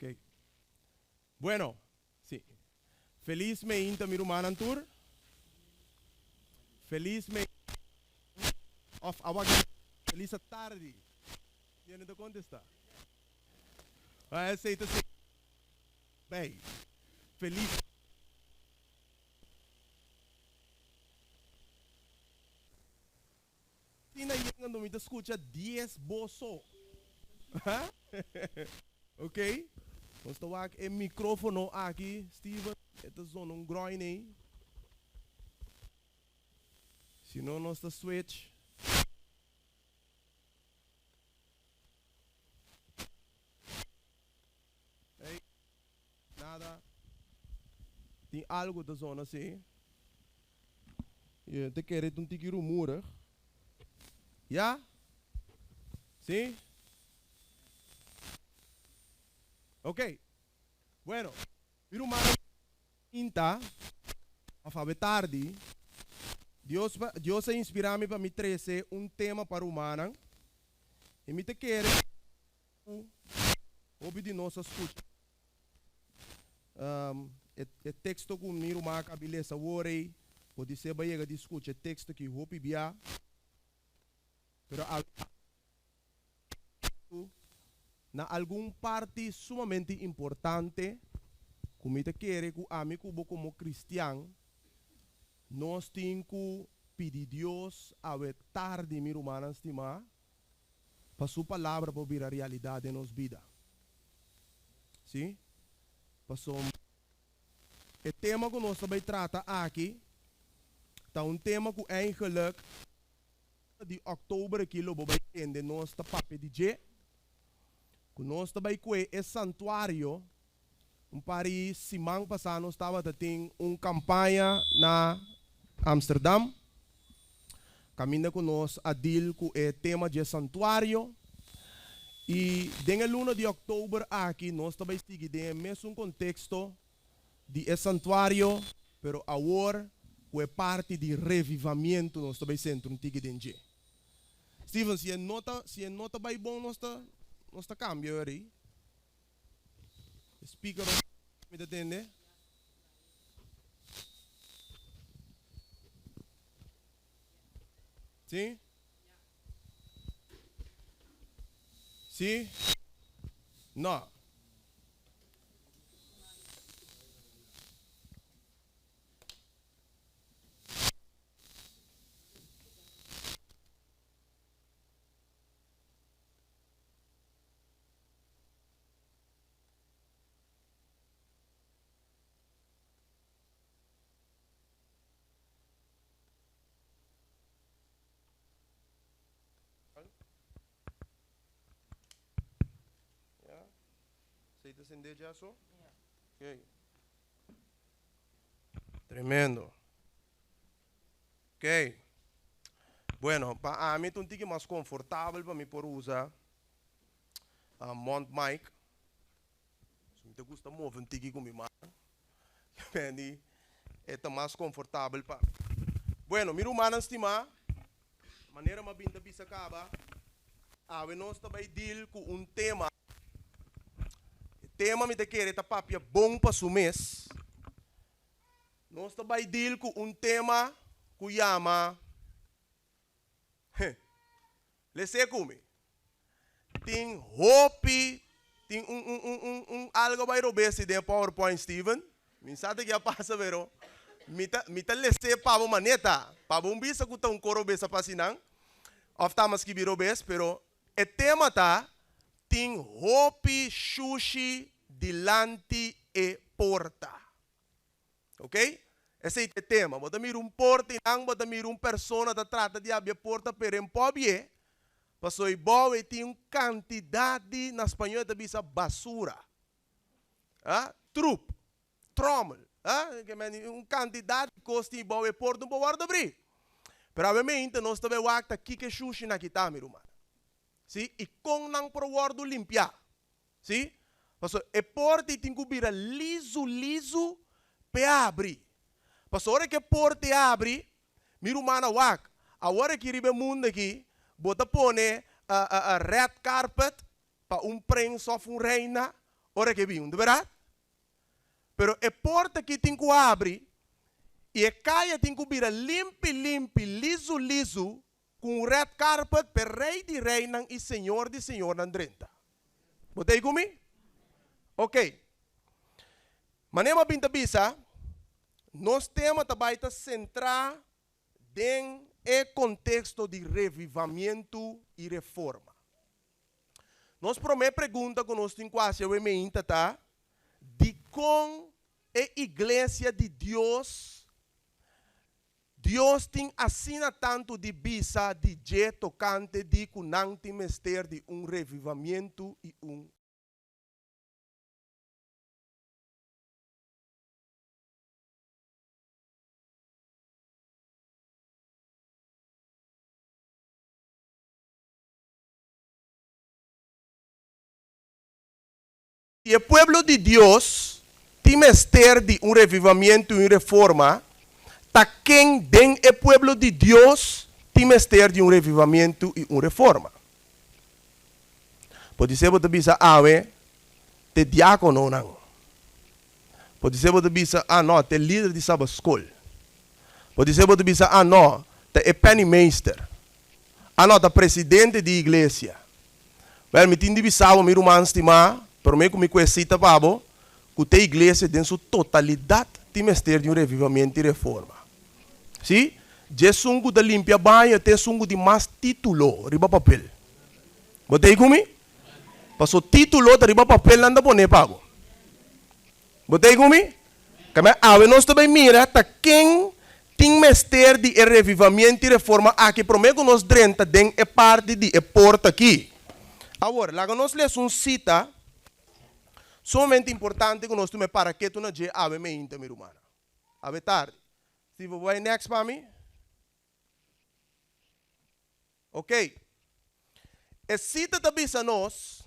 Ok. Bueno, si. Felis meinta mi rumannan tur. Felis meinta of awa felis atardi. Tiene ta contesta. Ah, esey ta bay. Felis. Asina yenga no mi ta scucha dies boso. Ok, nos ta wak e microfono aki, Steven, e ta zona un groin ey. Si no nos ta switch. Ey, nada. Tin algo ta zona si. Y ta kere ta un tiki rumurig. Ya? Si? Ok. Bueno, mi rumannan pinta of awe tardi, Dios Dios a inspira mi pa mi trece un tema pa rumannan. Y mi ta kere ku hopi di nos a skucha e teksto ku mi ruman a kabi lesa awor ei, podisé bo a yega di skucha e teksto aki hopi bia, pero awe na algun parti sumamente importante ku mi ta kere ku ami ku bo komo kristian nos tin ku pidi Dios awe tardi mi rumannan stimá pa su palabra por bira realidad den nos bida. Sí? Pasobra e tema ku nos ta bai trata aki ta un tema ku eigenlijk di òktober aki lo bo bai tende nos ta papia di dje, ku nos ta bai kue e santuario. Un par di siman pasá nos tabata tin un kampaña na Amsterdam, kaminda ku nos a deal ku e tema dje santuario. I den e luna di òktober aki nos ta bai sigui den e mesun konteksto di e santuario, pero awor ku e parti di revivamiento nos ta bai sentra un tiki den dje. Steven, si e no ta, si e no ta bai bon nos ta, nos ta kambia wèri. Speaker mi ta tende. Si? Si? No. Ya. Esei ta sende dja so? Ok. Tremendo. Ok. Bueno, pa ami ta un tiki mas konfortabel pa mi por usa mond mic. So mi ta gusta move un tiki ku mi man. Depende, e ta mas konfortabel pa mi. Bueno, mi rumannan stimá, manera mi a bin ta bisa kaba, awe nos ta bai deal ku un tema. E tema mi ta kere ta papia bon pa su mes. Nos ta bai deal ku un tema ku yama Lese ku mi. Tin hopi, tin un un un un un algo bai robes si den e PowerPoint Steven. Mi sa ta ke a pasa pero mi ta mi ta lese pa bo maneta, pa bo un bisa ku ta un ko robes a pasa sinan of ta mas skibi robes pero e tema ta tin hopi shushi dilanti e porta. Ok? Esei ta e tema. Bo ta mira un porta i nan bo ta mira un persona ta trata di habri e porta pero e no por habié, pasobra ei bou ei tin un kantidat di, na spañó e ta bisa basura, ah, trup, trommel, ah, un kantidat di kos tin ei bou e porta no por wòrdu abrí. Pero awe-mente nos ta bai wak ta kiko e shushinan aki ta, mi ruman. Sí, i kon nan por wòrdu limpiá. Sí, pasobra e porta ei tin ku bira lizu lizu p'e abri. Pasobra ora ku e porta ei abri, mi ruman a wak, awor aki riba e mundu aki, bo ta pone red carpet pa un prens òf un reina. Ora ke bin, berdat? Pero e porta aki tin ku habri i e kaya tin ku bira limpi limpi, lizu lizu, ku un red carpet p'e Rei di reinan i Señor di señornan drenta. Bo ta ei ku mi? Ok. Manera mi a bin ta bisa, nos tema ta bai ta sentrá den e konteksto di revivamentu i reforma. Nos promé pregunta ku nos tin ku hasi awe meinta ta, Dikon e iglesia di Dios, Dios tin asina tantu di bisa di dje tokante di ku nan tin mester di un revivamentu i un. Si e pueblo di Dios tin mester di un revivamiento i un reforma, ta ken den e pueblo di Dios tin mester di un revivamiento i un reforma? Podisé bo ta bisa awe t'e diákononan. Podisé bo ta bisa, ah no, t'e lider di sabaskol. Podisé bo ta bisa, ah no, ta e penningmeester. Ah no, ta presidente di iglesia. Wèl, mi tin di bisa bo, mi ruman stimá, promé ku mi ku e sita pa bo, ku t'e iglesia den su totalidat tin mester di un revivamiento i reforma. Sí, dje esun ku ta limpia baño ta esun ku tin mas título riba papel. Bo ta ei ku mi? Paso título ta riba papel nan ta pone pa bo. Bo ta ei ku mi? Kamba awe nos ta bai mira ta ken tin mester di e revivamiento i reforma aki promé ku nos drenta den e parti di e porta aki. Awor, laga nos lesa un sita sumamente importante ku nos tuma e para ketu na dje awe meinta, mi rumannan. Awe tardi. Steve, bo bai next pa mi? Ok. E sita ta bisa nos,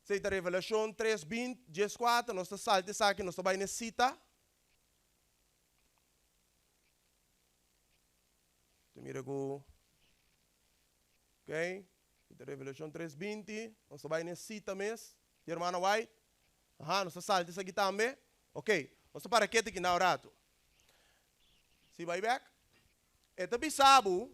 esei ta Revelashon tres, bint, dieskuater, nos ta salta esaki, nos ta bai na e sita. Ta mira ku, ok, ta Revelashon tres, binti, nos ta bai na e sita mes, di hermana White. Aha, nos ta salta esaki tambe. Ok, nos ta para ketu aki na un ratu. Si bai bek. E ta bisa bo,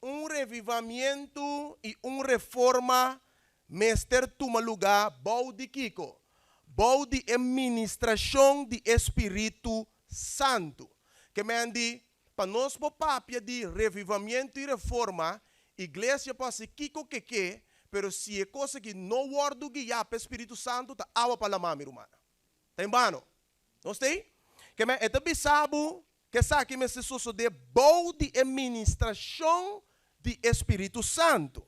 Un revivamiento i un reforma mester tuma lugá bou di kiko? Bou di e ministrashon di e Spiritu Santu. Ke men di, pa nos por papia di revivamiento i reforma, iglesia por hasi kiko ke ke, pero si e kos aki no wòrdu guiá pa e Spiritu Santu, ta awa pa lamá, mi rumannan. Ta en bano. Nos ta ei? Ke men e ta bisa bo ku esaki mester sosodé bou di e ministrashon di e Spiritu Santu.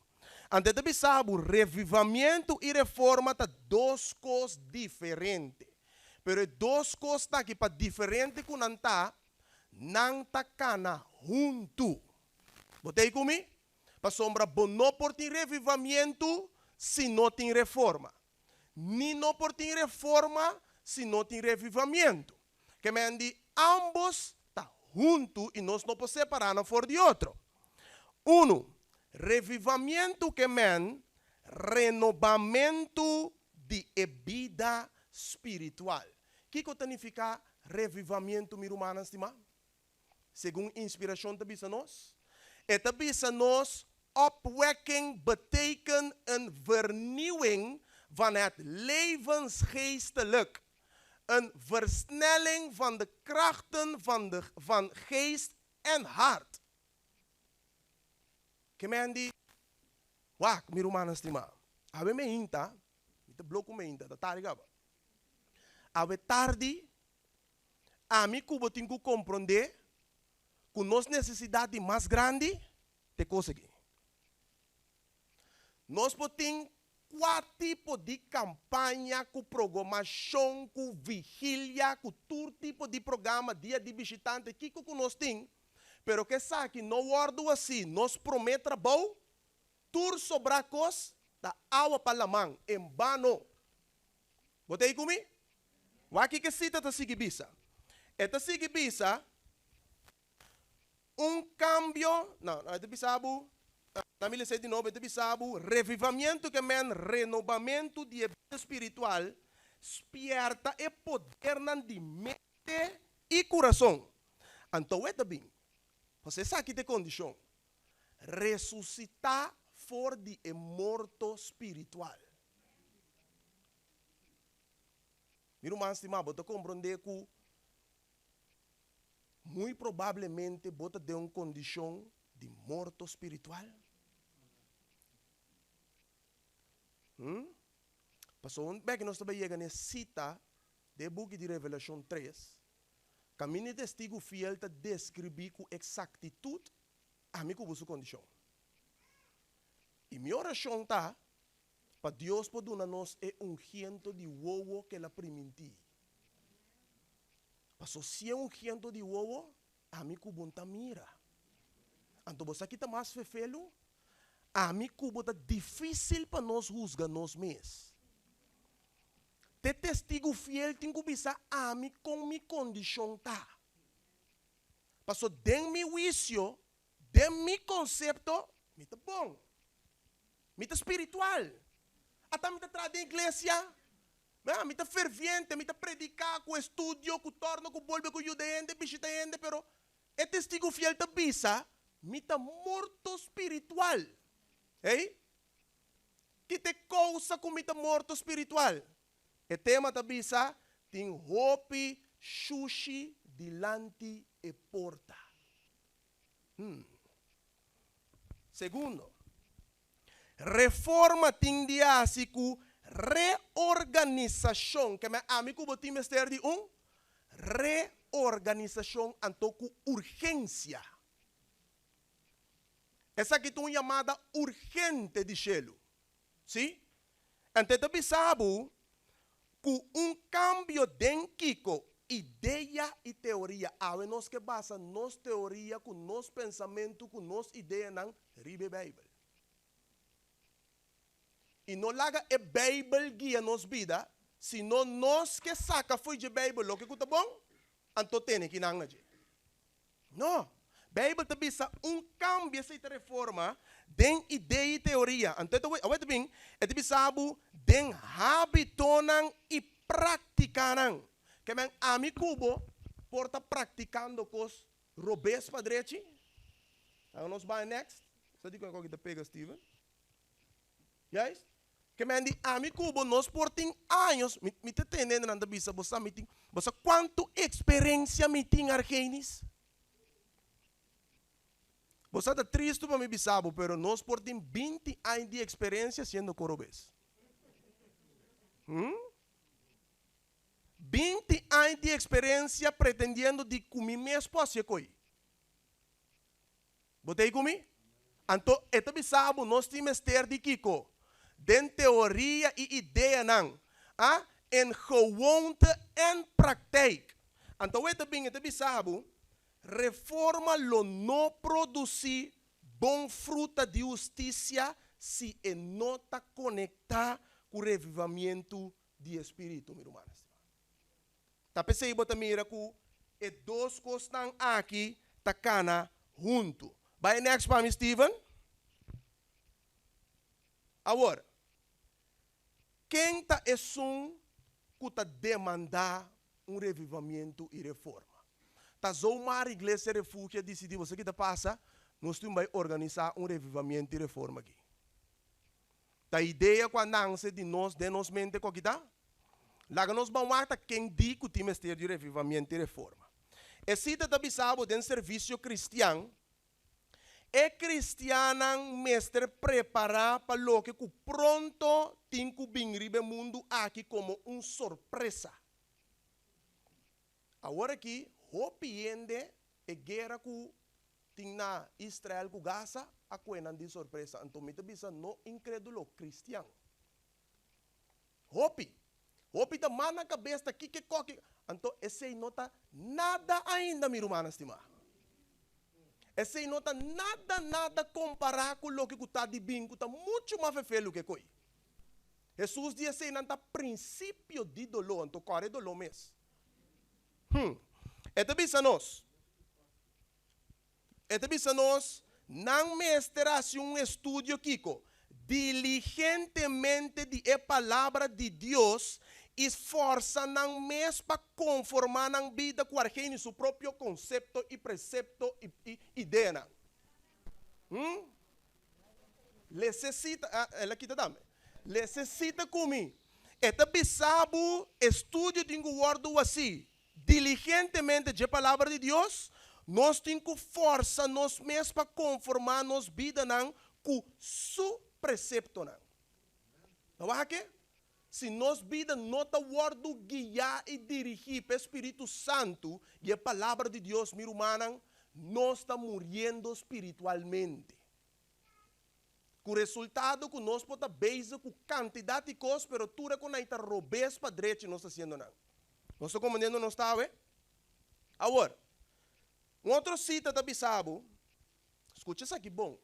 Anto e ta bisa bo revivamentu i reforma ta dos kos diferente. Pero e dos kosnan aki pa diferente ku nan ta, nan ta kana huntu. Bo ta ei ku mi? Pasobra bo no por tin revivamentu si no tin reforma. Ni no por tin reforma si no tin revivamiento. Ke men di ambos ta huntu i nos no por separá nan for di otro. Unu, revivamiento ke men renobamentu di e bida spiritual. Kiko ta nifiká revivamiento, mi rumannan stimá? Segun inspirashon ta bisa nos, e ta bisa nos opwekking beteken een vernieuwing van het levensgeestelijk, een versnelling van de krachten van de van geest en hart. Ke men di, Wak, mi rumannan stimá, awe me hinta, mi ta blo ku me hinta, ta tardi kaba. Awe tardi Ami ku bo tin ku komprondé ku nos nesesidat di mas grandi ta e kos aki. Nos por tin kua tipo di kampaña, ku progromashon, ku vigilia, ku tur tipo di programa, dia di bishitante, kiko ku nos tin, pero ku esaki no wòrdu hasi nos promé trabou, tur sobrá kos ta awa pa laman, en bano. Bo ta ei ku mi? Wak kiko e sita ta sigui bisa. E ta sigui bisa, Un kambio, no, no, e ta bisa bo. Na mi lesa di nobo, e ta bisa bo, Revivamiento ke men renobamentu di e bida spiritual, spierta e podernan di mente i kurason. Anto e ta bin, pasobra esaki ta e kondishon, resusitá for di e morto spiritual. Mi ruman stimá, bo ta komprondé ku Muy probablemente bo ta den un kondishon di morto spiritual. Hm? Pasobra un bek nos ta bai yega na e sita den e buki di Revelashon tres, kaminda e testigu fiel ta deskribí ku eksaktitut ami ku bo su kondishon. I mi orashon ta pa Dios por duna nos e ungiento di wowo ku el a primintí. Paso si e ungiento di wowo, ami ku bo n'ta mira. Anto bo sa ki ta mas fefelu? Ami ku bo ta difisil pa nos husga nos mes. T'e testigu fiel tin ku bisa ami kon mi kondishon ta. Paso den mi huisio, den mi konsepto, mi ta bon. Mi ta spiritual. Ata mi ta traha den iglesia. Mira, mi ta ferviente, mi ta prediká ku estudio, ku torno, ku bolbe, ku yuda hende, bishita hende, pero e Testigu fiel ta bisa, Mi ta morto spiritual. Hey? Ki ta e kousa ku mi ta morto spiritual? E tema ta bisa, Tin hopi shushi dilanti e porta. Hmm. Segundo. Reforma tin di hasi ku reorganisashon. Ke men ami ku bo tin mester di un reorganisashon anto ku urgensia. Esaki ta un yamada urgente di shelu. Sí. Anto e ta bisa bo ku un kambio den kiko? Idea i teoria. Awe nos ke basa nos teoria ku nos pensamentu ku nos ideanan riba e Beibel. I no laga e Beibel guia nos bida, sino nos ke saka fo'i dje Beibel loke ku ta bon, anto tene kinan na dje. No. Beibel ta bisa un kambio, esei ta reforma, den idea i teoria. Anto e ta awor ta bin, e ta bisa bo den hábitonan i práktikanan. Ke men ami ku bo por ta praktikando kos robes pa drechi? Laga nos bai next. Sa dikon e koki ta pega Steven? Juist. Ke men di ami ku bo nos por tin años, mi mi ta tende nan ta bisa bo sa mi tin, bo sa kuantu eksperensia mi tin Argenis? Bo sa ta tristu pa mi bisa bo pero nos por tin binti aña di eksperensia siendo korobes. Hm? Binti aña di eksperensia pretendiendo di ku mi mes por hasi e koi. Bo ta ei ku mi? Anto e ta bisa bo nos tin mester di kiko? Den teoria i ideanan, a en gewoonte en praktijk. Anto awe ta bin e ta bisa bo, reforma lo no produsí bon fruta di hustisia si e no ta konektá ku revivamientu di e spiritu, mi rumannan stimá. Ta p'esei bo ta mira ku e dos kosnan aki ta kana huntu. Bai next pa mi, Steven. Awor, ken ta esun ku ta demandá un revivamiento i reforma? Ta zomaar Iglesia Refugio a disidí, bo sa ki ta pasa? Nos tin bai organisá un revivamiento i reforma aki. Ta idea ku a nanse di nos den nos mente ku aki ta? Laga nos ban wak ta ken di ku tin mester di revivamiento i reforma. E sita ta bisa bo den servisio kristian, e kristiannan mester prepará pa loke ku pronto tin ku bin riba e mundu aki komo un sorpresa. Awor aki hopi hende e guera ku Tin na Israel ku Gaza a kue nan di sorpresa. Anto mi ta bisa no inkredulo kristian. Hopi, hopi ta man nan kabes ta kiko koki. Anto esei no ta nada ainda mi rumannan stimá. Esei no ta nada nada kompará ku loke ku ta di bin ku ta muchu mas fefelu ke koi. Hesus di eseinan ta prinsipio di doló, anto kòrda e doló mes. Hm. E ta bisa nos. E ta bisa nos. Nan mester hasi un estudio kiko? Diligentemente di e Palabra di Dios i forsa nan mes pa konformá nan bida ku Argeni su propio konsepto i presepto i ideanan. Hm? Lesa sita, ah, el a kita tambe. Lesa sita ku mi. E ta bisa bo estudio tin ku wòrdu hasí diligentemente dje Palabra di Dios, nos tin ku forsa nos mes pa konformá nos bidanan ku Su preseptonan. No wak ke? Si nos bida no ta wòrdu guiá i dirigí pa e Spiritu Santu i e Palabra di Dios, mi rumannan, nos ta muriendo spiritualmente. Ku resultado ku nos por ta bezig ku kantidat di kos, pero tur e ku nan ta robes pa drechi nos ta hasiendo nan. Nos ta komprendiendo nos ta awe? Awor, un otro sita ta bisa bo, skucha esaki bon,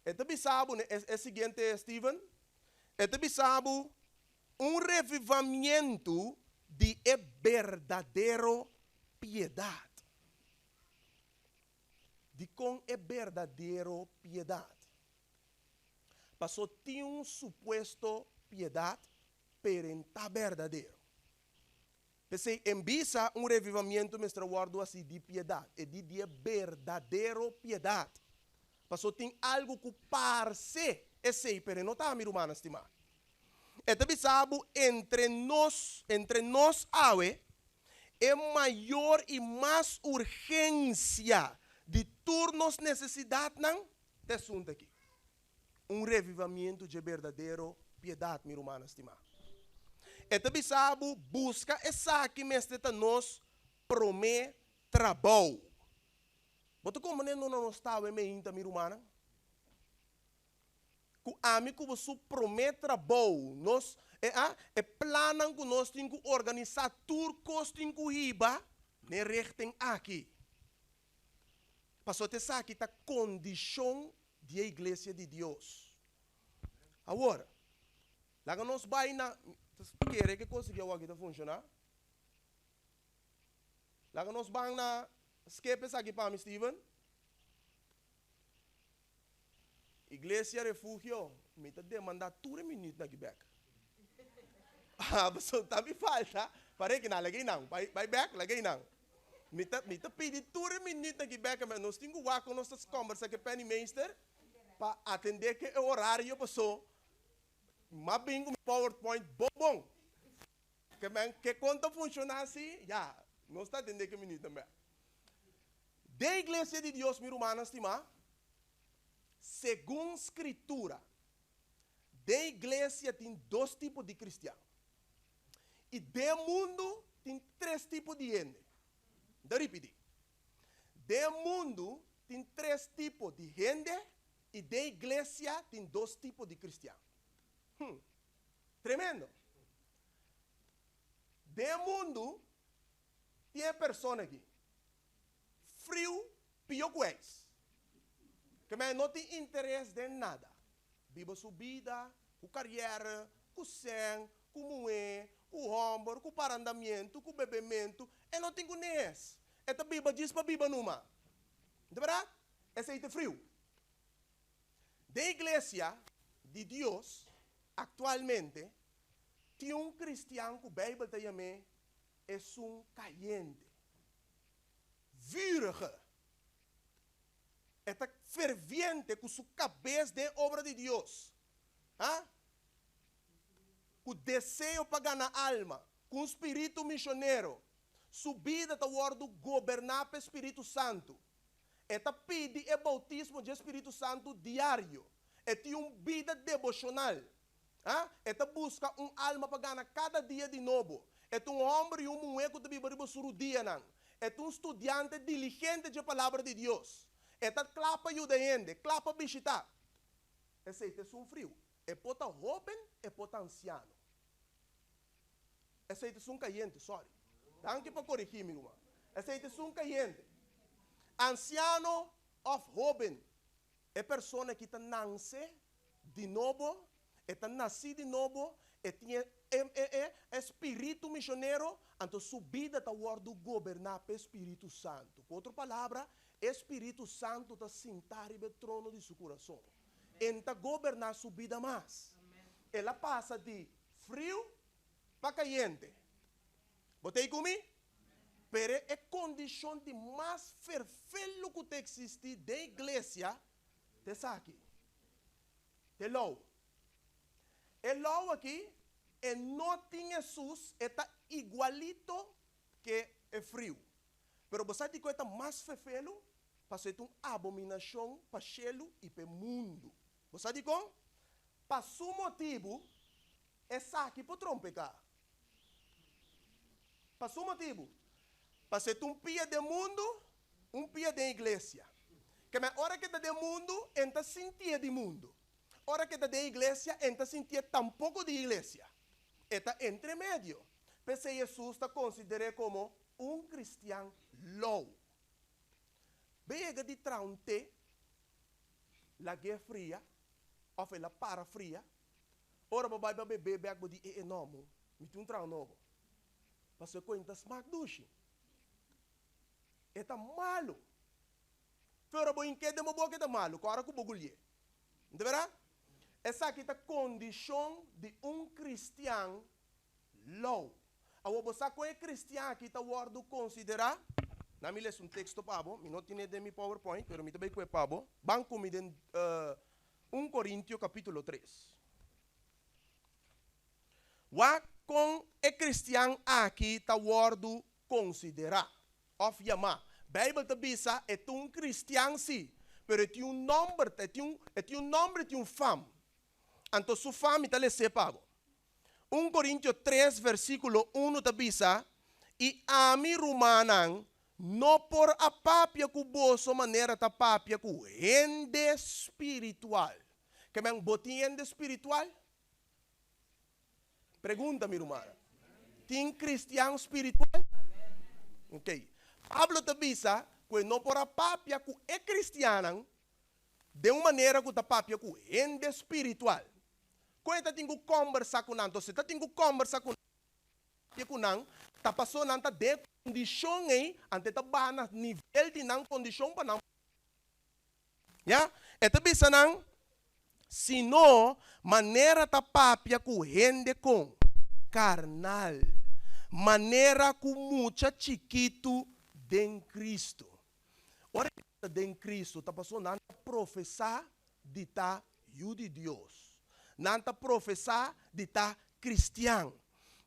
e ta bisa bo e siguiente, Steven, e ta bisa bo un revivamiento di e berdadero piedat. Dikon e berdadero piedat? Paso tin un supuesto piedat, pero en ta berdadero. P'esei en bisa un revivamiento mester a wòrdu hasi di piedat, e di di e berdadero piedat. Paso tin algu ku parse esei, pero e no ta, mi rumannan stimá. E ta bisa bo entre nos, entre nos awe, e mayor i mas urgensia di tur nos nesesidatnan ta esun ta aki, un revivamiento dje berdadero piedat, mi rumannan stimá. E ta bisa bo buska esaki mester ta nos promé trabou. Bo ta komprendé no na nos ta awe meinta, mi rumannan? Ku ami ku bo su promé trabou, nos e a e plannan ku nos tin ku organisá tur kos tin ku hiba n'e richting aki. Pasobra esaki ta kondishon di e iglesia di Dios. Awor, laga nos bai na, ta kere ku e kos aki awor aki ta funshoná? Laga nos ban na skep esaki pa mi, Steven. Iglesia Refugio, mi ta demanda tur e minuutnan aki bek. Pasobra ta mi falta, pare ki nan, laga einan, bai bai bek, laga einan. Mi ta mi ta pidi tur e minuutnan aki bek, nos tin ku wak kon nos ta kombersa ku e penningmeester pa atende ku e orario paso m'a bin ku mi powerpoint bon bon. Ke men ke kon ta funshoná si, ya, nos ta atendé ke minuutnan bek. Den Iglesia di Dios, mi rumannan stimá, segun Skritura, den iglesia tin dos tipo di kristian, i den mundu tin tres tipo di hende. Mi ta ripití, Den mundu tin tres tipo di hende, i den iglesia tin dos tipo di kristian. Hm, tremendo! Den mundu tin e persona aki friu pio ku ijs. Ke men no tin interes den nada. Biba su bida, ku kariera, ku sèn, ku muhé, ku hòmber, ku parandamientu, ku bebementu, e no tin ku nes. E ta biba djis pa biba numa. Di bèrdat, esei ta friu. Den iglesia di Dios aktualmente tin un kristian ku Beibel ta yam'é esun kayente, vurige. E ta ferviente ku su kabes den obra di Dios, ha? Ku deseo pa gana alma, ku un spiritu mishonero. Su bida ta wòrdu goberná pa e Spiritu Santu. E ta pidi e boutismo dje Spiritu Santu diario. E tin un bida deboshonal. Ha? E ta buska un alma pa gana kada dia di nobo. E ta un hòmber i un muhé ku ta biba riba su rudianan. E ta un studiante diligente dje Palabra di Dios. E ta kla pa yuda hende, kla pa bishitá. Esei ta esun friu. E por ta hóben, e por ta ansiano. Esei ta esun kayente, sòri. Danki pa korigí mi, ruman. Esei ta esun kayente. Ansiano òf hóben, E persona ki ta nanse di nobo, e ta nasí di nobo, e tin e e e e spiritu mishonero, anto su bida ta wòrdu goberná p'e Spiritu Santu. Ku otro palabra, E Spiritu Santu ta sintá riba e trono di su kurason. E no ta goberná su bida mas. El a pasa di friu pa kayente. Bo ta ei ku mi? Pero e kondishon di mas ferfelu ku ta eksistí den iglesia ta esaki, ta e lou. E lou aki, e no tin Hesus, e ta igualito ke e friu. Pero bo sa dikon e ta mas ferfelu? Pasobra e ta un abominashon pa shelu i pa e mundu. Bo sa dikon? Pa su motibu, esaki por trompeká. Pa su motibu. Pasobra e ta un pia den mundu, un pia den iglesia. Keme ora ke ta den mundu, e n'ta sintié di mundu. Ora ke ta den iglesia, e n'ta sintié tampoko di iglesia. E ta entre medio. P'esei Hesus ta konsider'é komo un kristian lou. Be yega di traha un te, lag'é fria, òf el a para fria. Ora bo bai pa bebé bek bo di e e no mo, mi tin un traha nobo. Pasobra e koin ta smak dushi. E ta malu. Fe ora bo hink'é den bo boka e ta malu, ku ora ku bo gulié. No ta berdad? Esaki ta kondishon di un kristian lou. Awor bo sa kon e kristian aki ta wòrdu konsiderá? Na mi lesa un teksto pa bo, mi no tine den mi powerpoint, pero mi ta bai kue pa bo. Ban ku mi den 1 Korintio kapítulo 3. Wak kon e kristian aki ta wòrdu konsiderá òf yamá. Beibel ta bisa e ta un kristian sí, pero e tin un nòmber, e tin un e tin un nòmber, e tin un fam. Anto su fam mi ta les'é pa bo. 1 Korintio 3 versíkulo 1 ta bisa, I ami, rumannan, no por a papia ku boso manera ta papia ku hende spiritual. Ke men, bo tin hende spiritual? Pregunta, mi rumannan. Tin kristian spiritual? Ok. Pablo ta bisa ku e no por a papia ku e kristiannan den un manera ku ta papia ku hende spiritual. Kon e ta tin ku kòmbersá ku nan? Entonces, e ta tin ku kòmbersá ku papia ku nan, ta pasobra nan ta den e kondishon ei, anto e ta baha na nivel di nan kondishon pa nan. Ya, e ta bisa nan, Sino manera ta papia ku hende kon karnal, manera ku mucha chikitu den Kristu. Ora e ta den Kristu, ta pasobra nan ta profesá di ta yu di Dios. Nan ta profesá di ta kristian,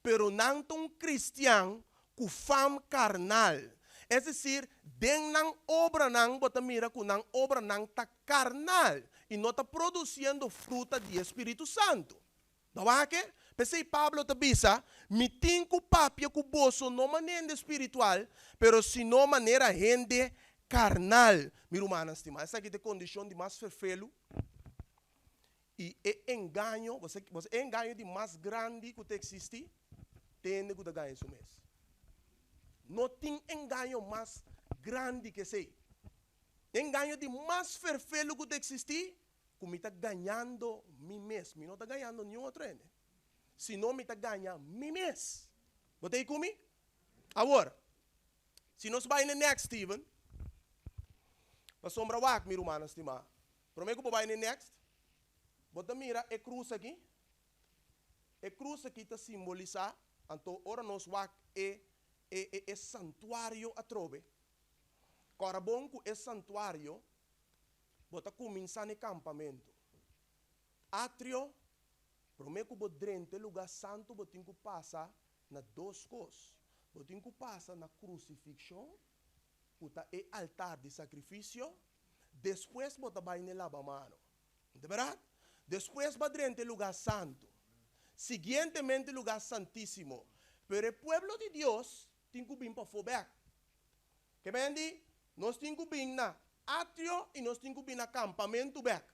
pero nan ta un kristian ku fam karnal. Es desir, den nan obranan bo ta mira ku nan obranan ta karnal i no ta produsiendo fruta di e Spiritu Santu. Bo wak? P'esei Pablo ta bisa, Mi tin ku papia ku boso no manera hende spiritual, pero sino manera hende karnal. Mi rumannan stimá, esaki ta e kondishon di mas ferfelu i e engaño, bo sa e engaño di mas grandi ku ta eksistí? Ta hende ku ta gaña su mes. No tin engaño mas grandi ku esei. E engaño di mas ferfelu ku ta eksistí ku mi ta gañando mi mes, mi no ta gañando niun otro hende, sino mi ta gaña mi mes. Bo ta ei ku mi? Awor, si nos bai na e next, Steven, pasobra wak, mi rumannan stimá, promé ku bo bai na e next, bo ta mira e krus aki? E krus aki ta simbolisá, anto ora nos wak e e e santuario atrobe, kòrda bon ku e santuario Bo ta kuminsá n'e kampamentu. Atrio, Promé ku bo drenta e lugá santu bo tin ku pasa na dos kos. Bo tin ku pasa na krusifikshon, ku ta e altar di sakrifisio, despues bo ta bai n'e labamano. No ta bèrdat? Despues bo a drenta e lugá santu. Siguientemente lugá santísimo. Pero e pueblo di Dios tin ku bin pafó bèk. Ke men di, Nos tin ku bin na atrio i nos tin ku bin na kampamentu bèk.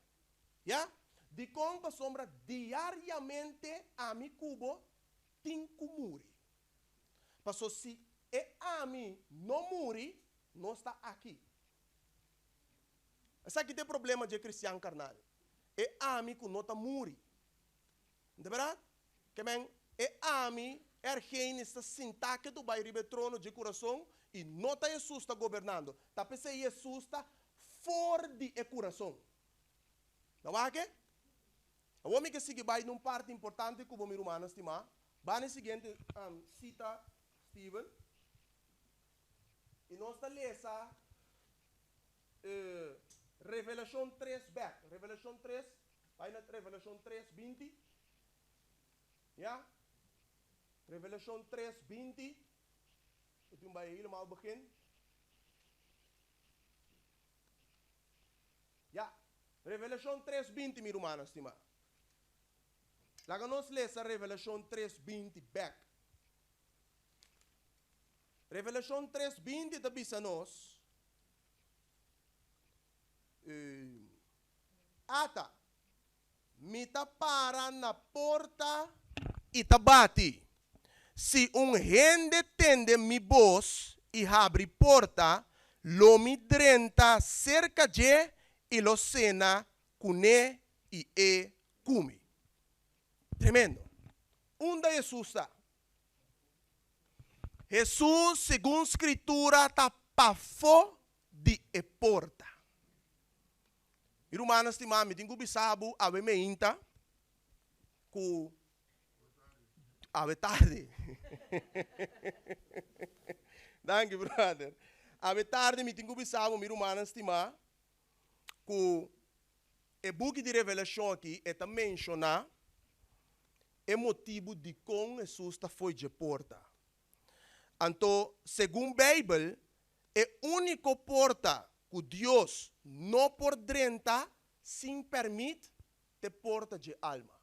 Ya? Dikon? Pasobra diariamente ami ku bo tin ku muri. Paso si e ami no muri, nos ta aki. Esaki ta e problema dje kristian karnal, e ami ku no ta muri. N'ta bèrdat? Ke men, e ami, Ergenis, ta sintá ketu bai riba e trono dje kurason. I no ta Hesus ta gobernando, ta p'esei Hesus ta for di e kurason. Na wak e? Awor mi ke sigui bai na un parti importante ku bo, mi rumannan stimá. Ba na e siguiente sita, Steven. I nos ta lesa Revelashon tres bèk. Revelashon tres, bai na Revelashon tres 20. Ya? Revelashon tres 20. We doen bij helemaal begin. Ya, Revelashon tres 20, mi rumannan stimá. Laga nos lesa Revelashon tres 20 bèk. Revelashon tres 20 ta bisa nos, Ata, Mi ta para na porta i ta bati. Si un hende tende mi bos i habri porta, lo mi drenta serka dje i lo sena kuné i e ku mi. Tremendo! Unda Hesus ta? Hesus, segun Skritura, ta pafó di e porta. Mi rumannan stimá, mi tin ku bisa bo awe meinta ku awe tardi. Danki, brother. Awe tardi mi tin ku bisa bo, mi rumannan stimá, ku e buki di Revelashon aki e ta menshoná e motibu dikon Hesus ta fo'i dje porta. Anto, segun Beibel, E úniko porta ku Dios no por drenta sin pèrmit t'e porta dje alma.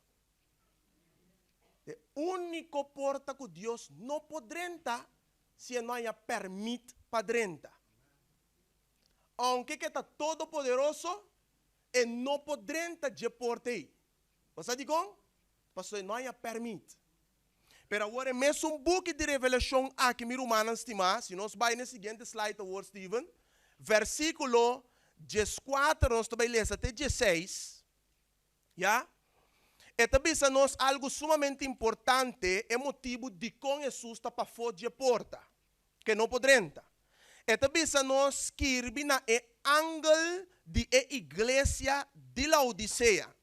E úniko porta ku Dios no por drenta si e no haña pèrmit pa drenta. Ounke ku e ta todopoderoso, e no por drenta dje porta ei. Bo sa dikon? Pasobra e no haña pèrmit. Pero awor e mesun buki di Revelashon aki, mi rumannan stimá, si nos bai na e siguiente slide awor, Steven, versíkulo 14 nos ta bai lesa te 16, ya, e ta bisa nos algu sumamente importante, e motibu dikon Hesus ta pafó dje porta, ku e no por drenta. E ta bisa nos skirbi na e angel di e iglesia di Laodisea,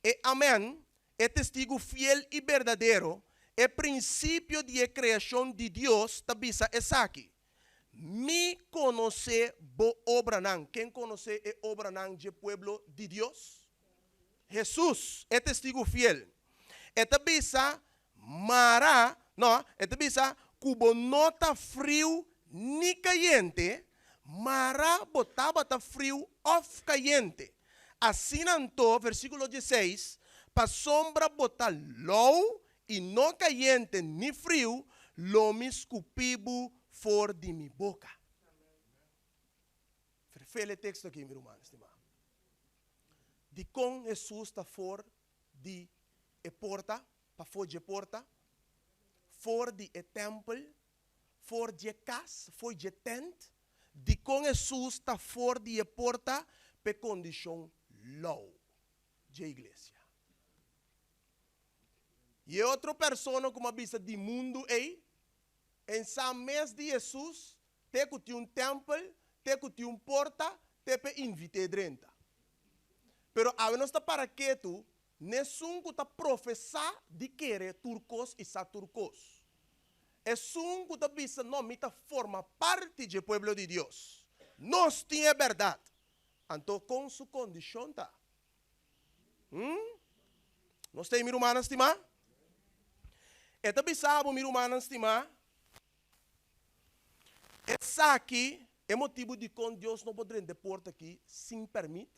E Amen, e testigu fiel i berdadero, e prinsipio di e kreashon di Dios, ta bisa esaki, Mi konosé bo obranan. Ken konosé e obranan dje pueblo di Dios? Hesus, e testigu fiel. E ta bisa, Mara, no, e ta bisa ku bo no ta friu ni kayente, mara bo tabata friu òf kayente. Asina anto, versíkulo 16, pasobra bo ta lou i no kayente ni friu, lo mi skupi bo for di mi boka. Ferfel e teksto aki, mi ruman stimá. Dikon Hesus ta for di e porta, pafó dje porta, for di e tèmpel, for dje kas, fo'i dje tènt? Dikon Hesus ta for di e porta p'e kondishon lou dje iglesia? I e otro persona ku m'a bisa di mundu ei, en sa mes di Hesus te ku tin un tèmpel, te ku tin un porta, te p'e invit'é drenta. Pero awe nos ta para ketu n'esun ku ta profesá di kere tur kos i sa tur kos. Esun ku ta bisa, No, mi ta forma parti dje pueblo di Dios. Nos tin e bèrdat. Anto kon su kondishon ta? Hm? Nos ta ei, mi rumannan stimá? E ta bisa bo, mi rumannan stimá, Esaki e motibu dikon Dios no por drenta e porta aki sin pèrmit,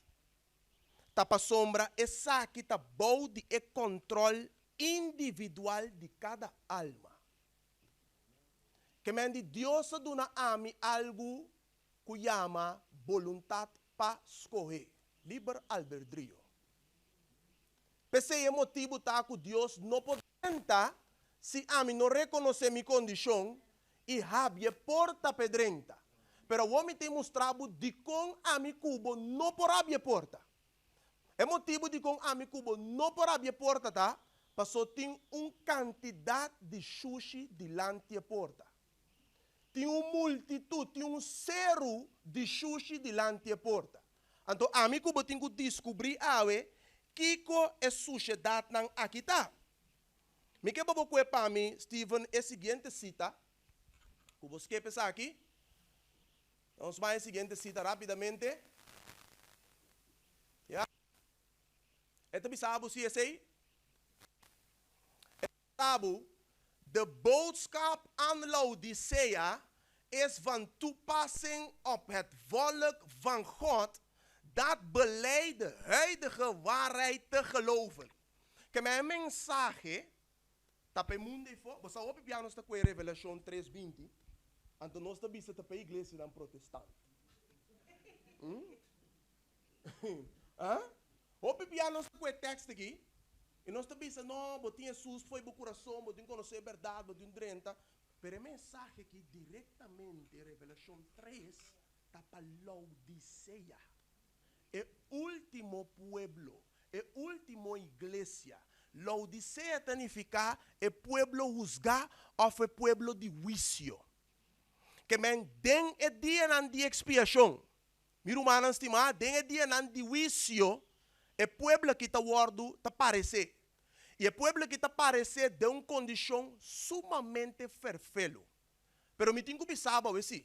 ta pasobra esaki ta bou di e kòntròl individual di kada alma. Ke men di Dios a duna ami algu ku yama boluntat pa skohe, liber albedrio. P'esei e motibu ta ku Dios no por drenta si ami no rekonosé mi kondishon i habri e porta p'e drenta. Pero awor mi ta mustra bo dikon ami ku bo no por habri e porta. E motibu dikon ami ku bo no por habri e porta ta paso tin un kantidat di shushi dilanti e porta. Tin un multitut, tin un seru di shushi dilanti e porta. Anto ami ku bo tin ku diskubrí awe kiko e sushedatnan aki ta. Mi ke pa bo kue pa mi, Steven, e siguiente sita. Ku bo skep esaki. Nos bai e siguiente sita rápidamente. Ya. E ta bisa bo si esei? E ta bisa bo, De boodschap aan Laodicea is van toepassing op het volk van God dat belijdt de huidige waarheid te geloven. Ke men e mensahe ta pa e mundu ei fo. Bo sa hopi bia nos ta kohe Revelashon tres binti, anto nos ta bisa ta pa e iglesianan protestant. Ah? Hopi bia nos ta ku e tekst aki i nos ta bisa, No, bo tin Hesus fo'i bo kurason, bo tin konosé e bèrdat, bo tin drenta. Pero e mensahe aki direktamente, Revelashon tres, ta pa Laodisea, e último pueblo, e último iglesia. Laodisea ta nifiká e pueblo husgá òf e pueblo di huisio. Ke men den e dianan di ekspiashon, Mi rumannan stimá, den e dianan di huisio, e pueblo aki ta wòrdu ta paresé. I e pueblo aki ta paresé den un kondishon sumamente ferfelu. Pero mi tin ku bisa bo awe sí,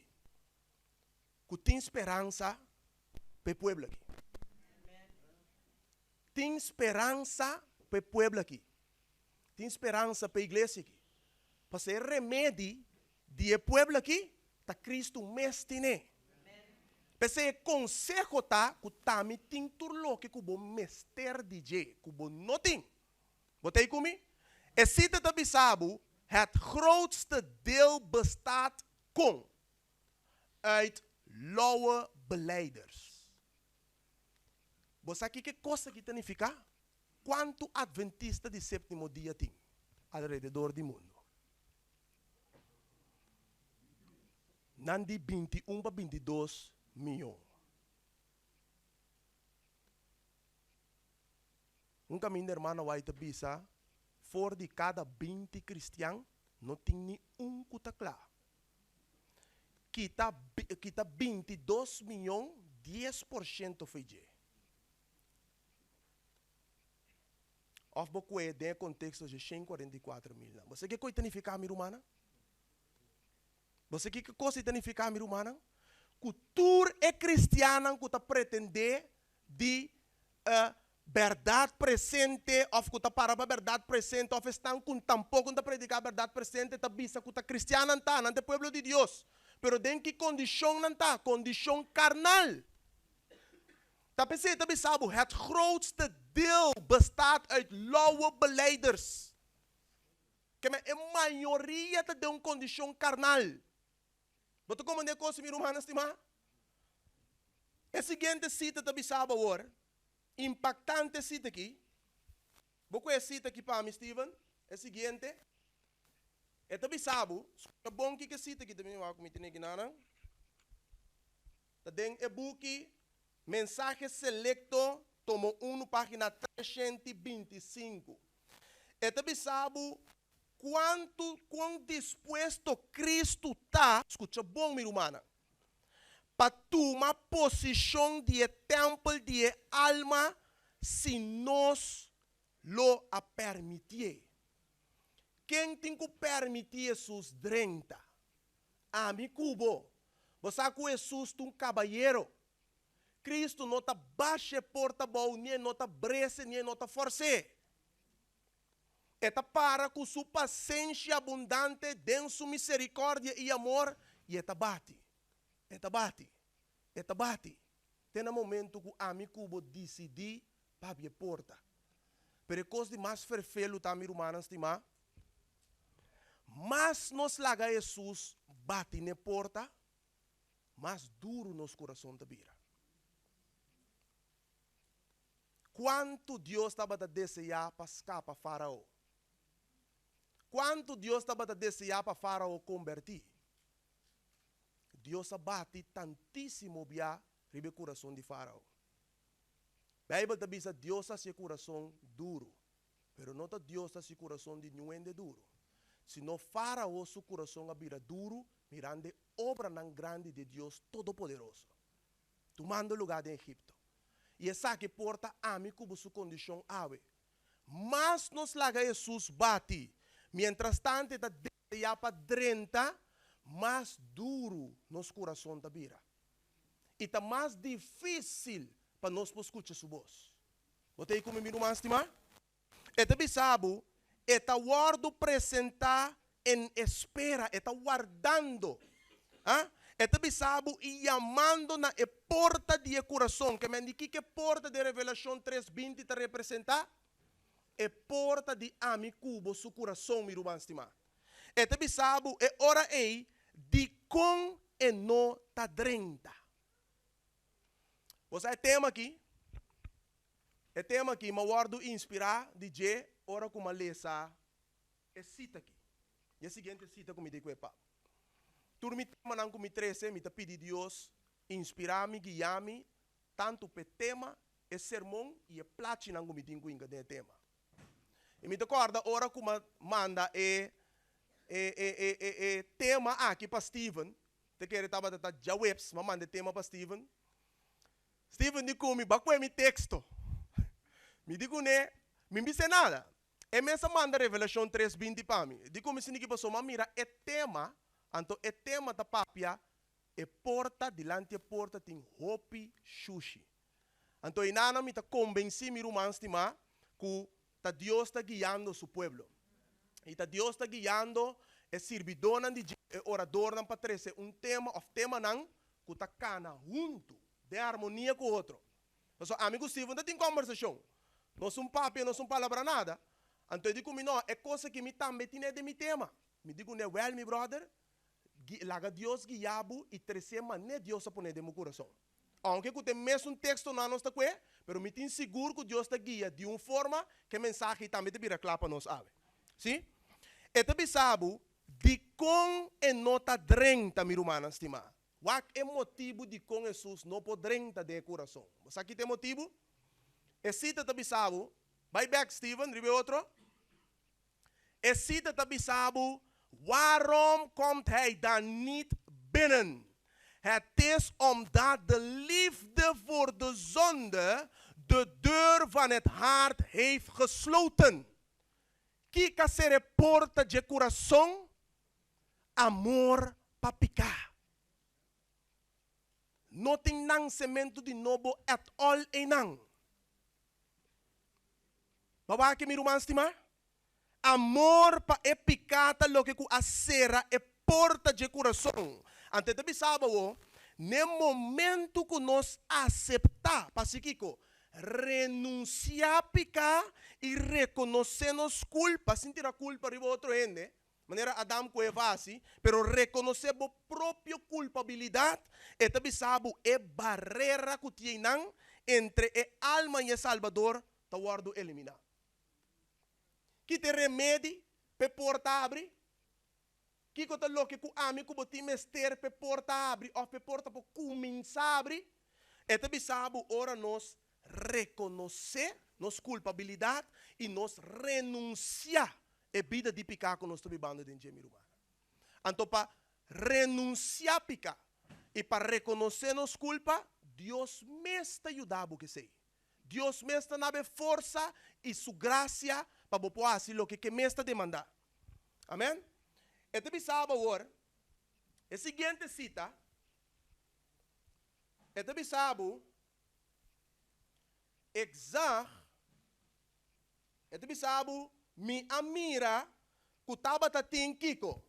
ku tin speransa pa e pueblo aki. Tin speransa pa e pueblo aki. Tin speransa pa e iglesia aki. Pasobra e remedi di e pueblo aki ta Cristo mes tine. P'esei e conseho ta cu tami tin tur loke cu bo mester di dje, cu bo no tin. Bo ta ei cu mi? E cita ta bisa bo, Het grootste deel bestaat con uit lauwe belijders. Bo sa kiko e kos aki ta nifiká? Kuantu Adventista di Séptimo Dia tin alrededor di mundu? Nan di 21 pa 22 mion. Un kaminda hermana White ta bisa, For di kada 20 kristian, no tin ni un ku ta kla. Kita kita 22 mion, 10% fo'i dje. Òf bo kue den e konteksto dje 144 milnan. Bo sa ke kos ta nifiká, mi rumannan? Bo sa kiko kos ei ta nifiká, mi rumannan? Ku tur e kristiannan ku ta pretendé di e bèrdat presente òf ku ta para pa bèrdat presente òf esnan ku tampoko no ta prediká bèrdat presente ta bisa ku ta kristiannan ta, nan ta e pueblo di Dios. Pero den ki kondishon nan ta? Kondishon karnal. Ta p'esei ta bisa bo, Het grootste deel bestaat uit lauwe belijders. Keme e mayoria ta den un kondishon karnal. Bo ta komprendé kos, mi rumannan stimá? E siguiente sita ta bisa bo awor, impaktante sita aki. Bo ku e sita aki pa mi, Steven? E siguiente. E ta bisa bo, skucha bon kiko e sita aki ta bini wak ku mi tene aki nan. Ta den e buki Mensahe Selecto, tomo unu, página 325. E ta bisa bo kuantu, kon dispuesto Kristu ta, skucha bon mi rumannan, pa tuma posishon di e tèmpel di e alma si nos lo a pèrmitié. Ken tin ku pèrmití Hesus drenta? Ami ku bo. Bo sa ku Hesus ta un kabayero. Kristu no ta basha e porta abou, ni e no ta brese, ni e no ta fòrs'é. E ta para ku su pasenshi abundante den su miserikòrdia i amor, i e ta bati, e ta bati, e ta bati, te na momentu ku ami ku bo disidí pa habri e porta. Pero e kos di mas ferfelu ta, mi rumannan stimá, mas nos laga Hesus bati n'e porta, mas duru nos kurason ta bira. Kuantu Dios tabata deseá pa skapa Fárao? Kuantu Dios tabata deseá pa Fárao kombertí? Dios a bati tantísimo bia riba e kurason di Fárao. Beibel ta bisa Dios a hasi e kurason duru, pero no ta Dios ta hasi kurason di niun hende duru. Sino Fárao su kurason a bira duru mirando e obranan grandi di Dios Todopoderoso tumando lugá den Egipto. I esaki por ta ami ku bo su kondishon awe. Mas nos laga Hesus bati, mientrastante e ta deseá pa drenta, mas duru nos kurason ta bira. I ta mas difísil pa nos por skucha su bos. Bo ta ei ku mi, mi ruman stimá? E ta bisa bo, e ta wòrdu presentá en espera, e ta wardando. A E ta bisa bo i yamando na e porta di e kurason. Ke men di kiko e porta den Revelashon tres binti ta representá? E porta di ami ku bo su kurason, mi ruman stimá. E ta bisa bo e ora ei dikon e no ta drenta. Bo sa e tema aki? E tema aki m'a wòrdu inspirá di dje ora ku m'a lesa e sita aki. I e siguiente sita ku mi ta ku e pap. Tur mi temanan ku mi trese, mi ta pidi Dios inspirá mi, guiá mi, tantu p'e tema, e sermon i e plachinan ku mi tin ku hinka den e tema. I mi ta kòrda ora ku m'a manda e e e e e tema aki pa Steven, ta kere tabata ta djaweps, m'a manda e tema pa Steven, Steven di ku mi, Ba kue mi teksto. Mi di kuné, Mi bis'é nada. E mes a manda Revelashon tres 20 pa mi. Di ku mi sinti ki pasobra mi a mira e tema, anto e tema ta papia e porta, dilanti e porta tin hopi shushi. Anto einana mi ta kombensí mi ruman stimá ku ta Dios ta guiando su pueblo. I ta Dios ta guiando e sirbidónan di dje, e oradornan pa trese un tema òf temanan ku ta kana huntu den armonia ku otro. Pasobra ami ku Steven ta tin kòmbersashon. Nos un papia, nos un palabra nada. Anto e di ku mi, No, e kos aki mi tambe tine den mi tema. Mi di kuné, Wèl, mi bròder, laga Dios guia bo i tres'é manera Dios a pon'é den bo kurason. Aunke ku ta e mesun tekstonan nos ta kue, pero mi tin sigur ku Dios ta guia di un forma ku e mensahe ei tambe ta bira kla pa nos awe. Sí? E ta bisa bo dikon e no ta drenta, mi rumannan stimá. Wak e motibu dikon Hesus no por drenta den e kurason. Bo sa ki ta e motibu? E sita ta bisa bo, bai bèk Steven, riba e otro. E sita ta bisa bo, Waarom komt hij dan niet binnen? Het is omdat de liefde voor de zonde de deur van het hart heeft gesloten. Kiko a ser e porta dje kurason? Amor pa piká. No tin nansementu di nobo at all einan. Bo a wak mi ruman stimá? Amor pa e piká ta loke ku a sera e porta dje kurason. Anto e ta bisa bo awo, n'e momentu ku nos aseptá, pa kiko? Renunsiá piká i rekonosé nos kulpa, sin tira kulpa riba otro hende, manera Adam ku Eva hasi, pero rekonosé bo propio kulpabilidat, e ta bisa bo e barera ku tin einan entre e alma i e Salbador ta wòrdu eliminá. Ki ta e remedi p'e porta habri? Kiko ta loke ku ami ku bo tin mester p'e porta habri òf p'e porta por kuminsá habri? E ta bisa bo ora nos rekonosé nos kulpabilidat i nos renunsiá e bida di piká ku nos ta bibando den dje, mi rumannan. Anto pa renunsiá piká i pa rekonosé nos kulpa, Dios mes ta yuda bo ku esei. Dios mes ta na bo e forsa i su grasia pa bo por hasi loke ke mes ta demandá. Amen. E ta bisa bo awor e siguiente sita, e ta bisa bo, Ik zag, e ta bisa bo, mi a mira ku tabata tin kiko?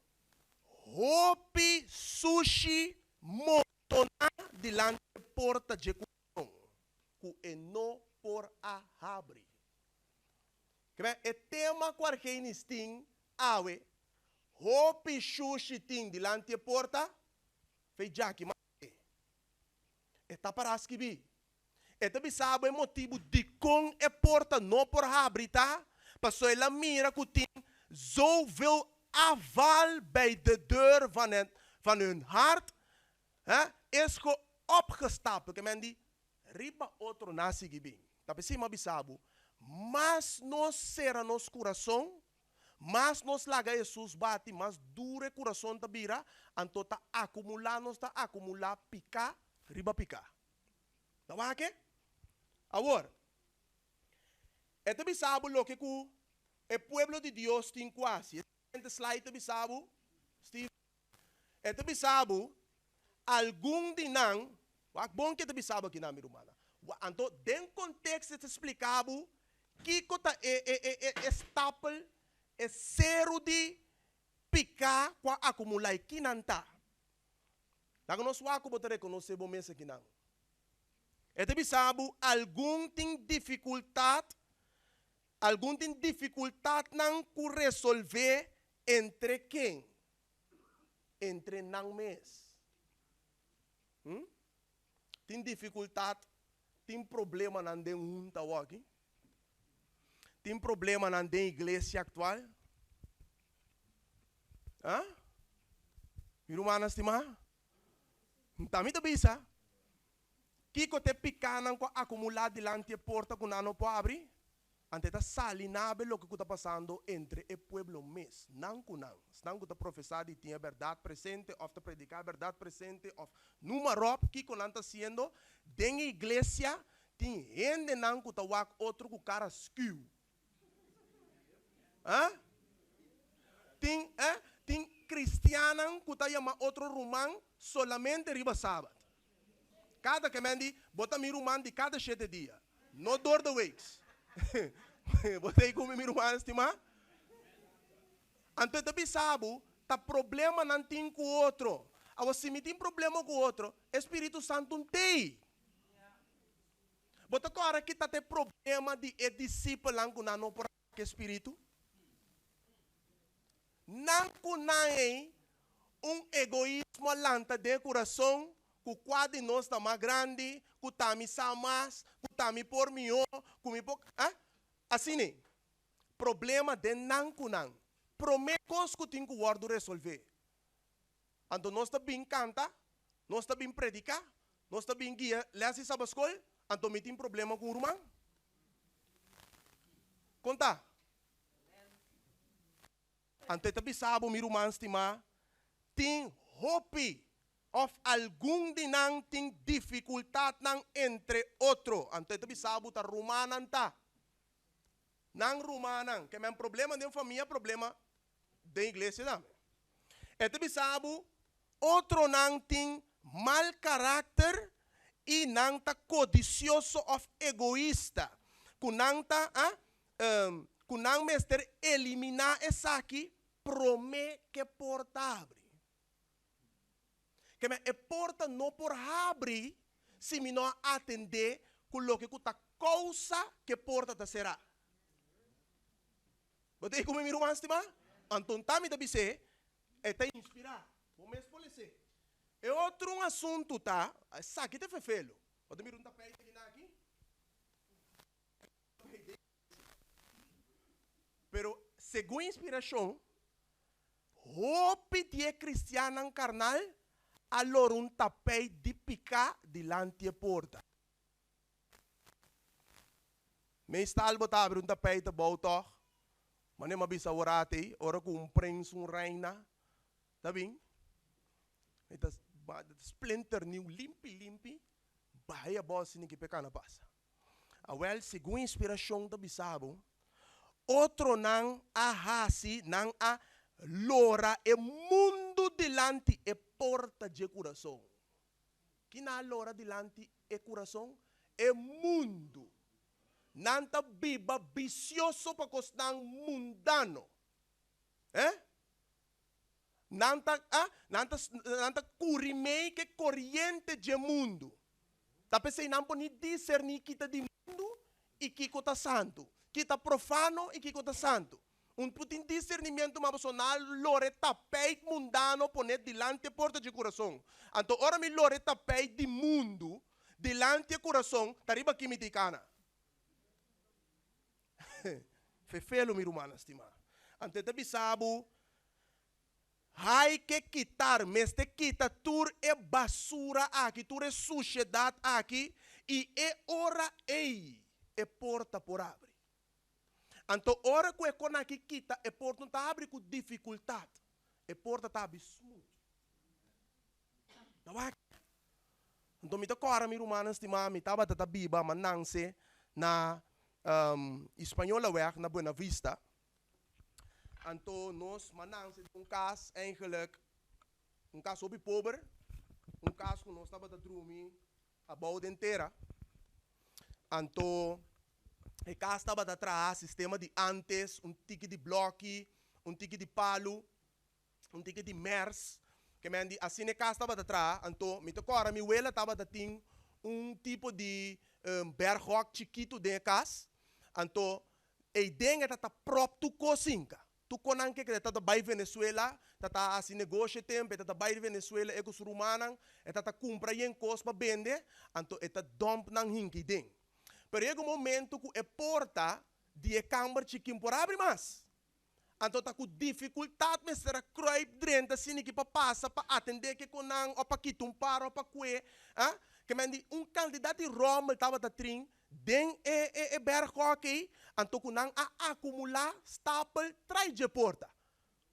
Hopi sushi montoná dilanti e porta dje kurason. Ku e no por a habri. Kibè e tema ku Argenis tin awe, hopi shushi tin dilanti e porta, fei djaki mas e. E ta pará skibí. E ta bisa bo e motibu dikon e porta no por habri ta, pasobra el a mira ku tin zoveel afval bij de deur van het van hun hart, hè, is ge opgestapeld. Ke men di, Riba otro na sigui bin. Ta p'esei mi a bisa bo, mas nos sera nos kurason, Mas nos laga Hesus bati, mas duru e kurason ta bira, anto ta akumulá nos ta akumulá piká riba piká. Ta wak e? Awor, e ta bisa bo loke ku e pueblo di Dios tin ku hasi. E siguiente slide ta bisa bo, Steven. E ta bisa bo, algun di nan, wak bon ke ta bisa bo akinan, mi rumannan. Anto, den konteksto e ta splika bo kiko ta e e e e e stapel, e seru di piká ku a akumulá i ki nan ta. Laga nos wak ku bo ta rekonosé bo mes akinan. E ta bisa bo, algun tin difikultat, algun tin difikultatnan ku resolvé entre ken? Entre nan mes. Hm? Tin dificultad, tin problemanan den hunta awor-aki. Tin problemanan den iglesia actual. Ah? Mi rumannan stimá, ta mi ta bisa, kiko ta e pikánan ku a akumulá dilanti e porta ku nan no por abri? Anto e ta sali nabe loke ku ta pasando entre e pueblo mes, nan ku nan, esnan ku ta profesá di tin e bèrdat presente òf ta prediká e bèrdat presente òf numa ròp kiko nan ta hasiendo, den e iglesia tin hendenan ku ta wak otro ku kara skiu. Ah? Tin, eh, tin kristiannan ku ta yama otro ruman solamente riba sabat. Kada ke men di, bo ta mi ruman di kada shete dia, no door de weeks. Bo ta ei ku mi, mi ruman stimá? Anto e ta bisa bo, ta problemanan tin ku otro. Awor, si mi tin problema ku otro, e Spiritu Santu n'tei. Bo ta kòrda ki ta ta e problema di e disipelnan ku nan no por a ku e Spiritu? Nan ku nan ei, un egoismo a lanta den e kurason ku kua di nos ta mas grandi, ku ta mi sa mas, ku ta mi por mihó, ku mi por, ah? Asina ei. Problema den nan ku nan. Promé kos ku tin ku wòrdu resolvé. Anto nos ta bin kanta, nos ta bin prediká, nos ta bin guia lès di sabaskol, anto mi tin problema ku un ruman? Kon ta? Anto e ta bisa bo, mi ruman stimá, tin hopi òf algun di nan tin difikultatnan entre otro. Anto e ta bisa bo ta rumannan ta. Nan rumannan. Ke men problema den famia, problema den iglesia tambe. E ta bisa bo, otronan tin mal karakter i nan ta kodisioso òf egoista, ku nan ta, ah, ku nan mester eliminá esaki promé ku e porta habri. Keme e porta no por habri si mi no a atendé ku loke ku ta kousa ku e porta ta será. Bo ta ei ku mi, mi ruman stimá? Anto ta mi ta bis'é, e ta inspirá. Bo mes por les'é. E otro un asuntu ta, esaki ta fefelo. Bo ta mira un tapijt akinan aki? Pero segun inspirashon, hopi di e kristiannan karnal a lora un tapeit di piká dilanti e porta. Meestal bo ta abri un tapeit abou tòg? Manera mi a bisa awor atei, ora ku un prens, un reina ta bin, e ta splinternieuw, limpi limpi, bai abou asina ki p'e kana pasa. Awel, segun inspirashon ta bisa bo, otronan a hasi, nan a lora e mundu dilanti e porta dje kurason. Ki nan a lora dilanti e kurason? E mundu. Nan ta biba bisioso pa kosnan mundano. Eh? Nan ta, ah, nan ta, nan ta kuri mei ku e koriente dje mundu. Ta p'esei nan por ni diserní ki ta di mundu i kiko ta santu, ki ta profano i kiko ta santu. Un por tin disernimiento ma boso na lora e tapeit mundano pone dilanti e porta dje kurason. Anto ora mi lora e tapeit di mundu dilanti e kurason, ta riba ki mi ta ikana? Fefelo, mi rumannan stimá. Anto e ta bisa bo, Hay ke kitar, mester kita tur e basura aki, tur e sushedat aki, i e ora ei e porta por abri. Anto ora ku e kon aki kita, e porta no ta habri ku difikultat, e porta ta habri smooth. Ta wak. Anto mi ta kòrda mi rumannan stimá, mi tabata ta biba ma nanse na Hispañolaweg na Buena Vista. Anto nos ma nanse den un kas eigenlijk, un kas hopi pober, un kas ku nos tabata drumi abou den tera. Anto e kas tabata traha sistema di antes, un tiki di blòki, un tiki di palu. Un tiki di mers, ke men di asina e kas tabata traha, anto mi ta kòrda mi wela tabata tin un tipo di berghòk chikitu den e kas, anto eiden e ta ta pròp tur kos hinka, tur konan ke ta ta bai Venezuela, ta ta hasi negoshi e tempu, e ta ta bai Venezuela e ku su rumannan, e ta ta kumpra yen kos pa bende, anto e ta dòmp nan hinka eiden. Pero yega un momento ku e porta di e kamber chikin por abri mas. Anto ta ku difikultat mester a kruip drenta siniki pa pasa pa atendé ke ku nan o pa kita un par o pa kue, ah. Ke men di un kantidat di ròmel tabata trin den e e e bèrghòk ei, anto ku nan a akumulá stapel trai dje porta.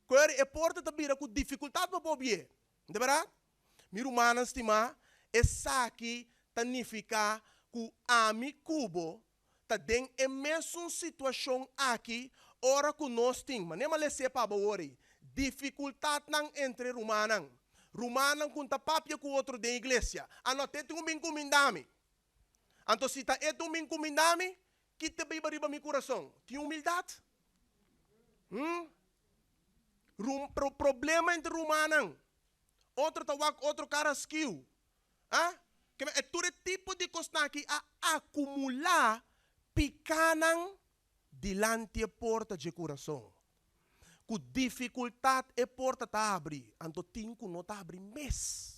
Koe e porta ta bira ku difikultat pa por bié. Nta bèrdat? Mi rumannan stimá, esaki ta nifiká ku ami ku bo ta den e mesun situashon aki ora ku nos tin, manera mi a les'é pa bo awor ei, difikultatnan entre rumannan. Rumannan ku ta papia ku otro den iglesia. Anot e tin un bin kumindá mi. Anto si ta e tin un bin kumindá mi, ki ta biba riba mi kurason? Tin humildat? Hm? Rum, pro, problema entre rumannan. Otro ta wak otro kara skiu. A Keme e tur e tipo di kosnan aki a akumulá pikánan dilanti e porta dje kurason. Ku difikultat e porta ta habri, anto tin ku no ta habri mes.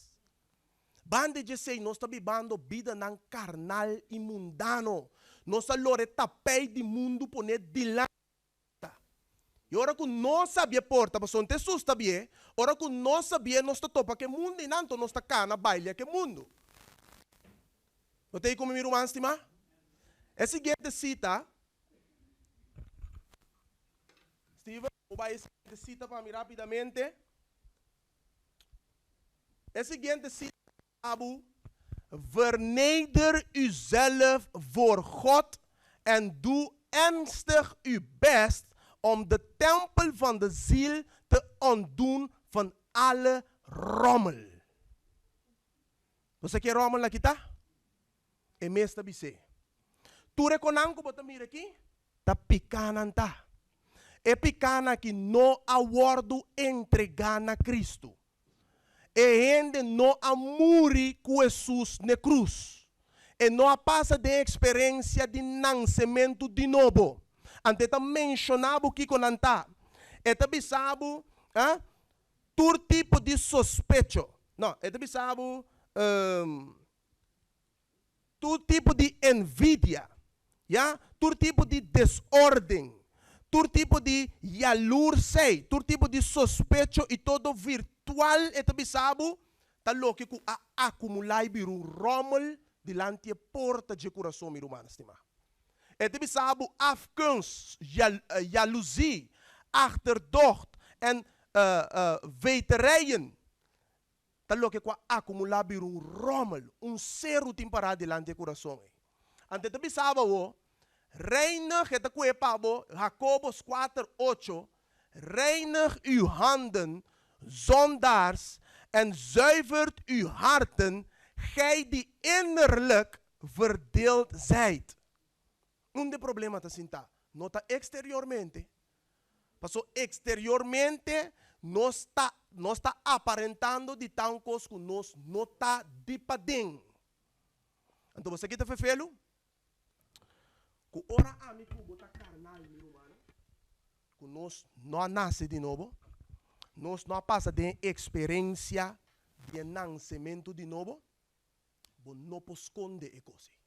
Banda dje esei nos ta bibando bidanan karnal i mundano. Nos a lora e tapei di mundu pone dilanti. I ora ku nos sabia e porta, pasobra no ta Hesus ta bié, ora ku nos sabié nos ta topa ku e mundu einan, anto nos ta kana bailia ku e mundu. No ta ei komo mi ruman stimá? E siguiente sita, Steven, bo bai e siguiente sita pa mi rápidamente. E siguiente sita ta bu, Verneder uzelf voor God en doe ernstig uw best om de tempel van de ziel te ontdoen van alle rommel. Bo sa ke rommel aki ta? E mes ta bis'é. Tur e konan ku bo ta mira aki ta pikánan ta. E pikánan aki no a wòrdu entregá na Kristu. E hende no a muri ku Hesus n'e krus. E no a pasa den eksperensia di nansementu di nobo. Anto e ta menshoná bo kiko nan ta. E ta bisa bo tur tipo di sospecho. No, e ta bisa bo Tur tipo di envidia, ya, tur tipo di desorden, tur tipo di yalursei, tur tipo di sospecho i todo virtual, e ta bisa bo, ta loke ku a akumulá i bira un ròmel dilanti e porta dje kurason, mi rumannan stimá. E ta bisa bo afgunst, yaluzie, achterdocht en veterijen. Ta loke ku a akumulá bira un ròmel, un seru tin pará dilanti e kurason ei. Anto e ta bisaba bo, Reinig, e ta ku'e pa bo, Jakobus kuater, ocho, Reinig uw handen, zondaars, en zuivert uw harten, gij die innerlijk verdeeld zijt. Unda e problema ta sintá? No ta eksteriormente. Paso exteriormente nos ta nos ta aparentando di ta un cos cu nos no ta di paden. Anto bo sa ki ta fefelu? Cu ora ami cu bo ta carnal, mi rumannan, cu nos no a nace di nobo, nos no a pasa den e experencia di e nancemento di nobo, bo no por sconde e cos ey.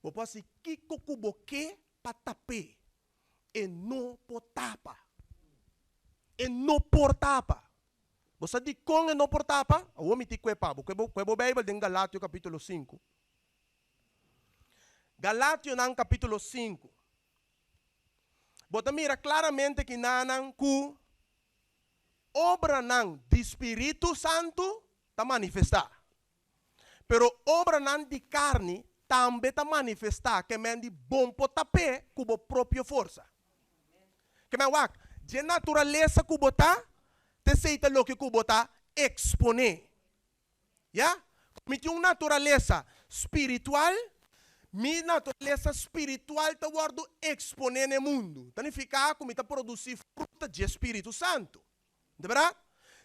Bo por hasi kiko ku bo ke pa tap'é, e no por tapa. E no por tapa. Bo sa dikon e no por tapa? Awor mi tin kue pa bo. Kue bo, kue bo Beibel den Galatio kapítulo sinku. Galationan kapítulo sinku. Bo ta mira klaramente kinanan ku obranan di Spiritu Santu ta manifestá. Pero obranan di karni tambe ta manifestá ke men di bon por tap'é ku bo propio forsa. Ke men wak, dje naturalesa ku bo ta, t'esei ta loke ku bo ta eksponé. Ya? Mi tin un naturalesa spiritual, mi naturalesa spiritual ta wòrdu eksponé na e mundu. Ta nifiká ku mi ta produsí fruta dje Spiritu Santu. Di bèrdat?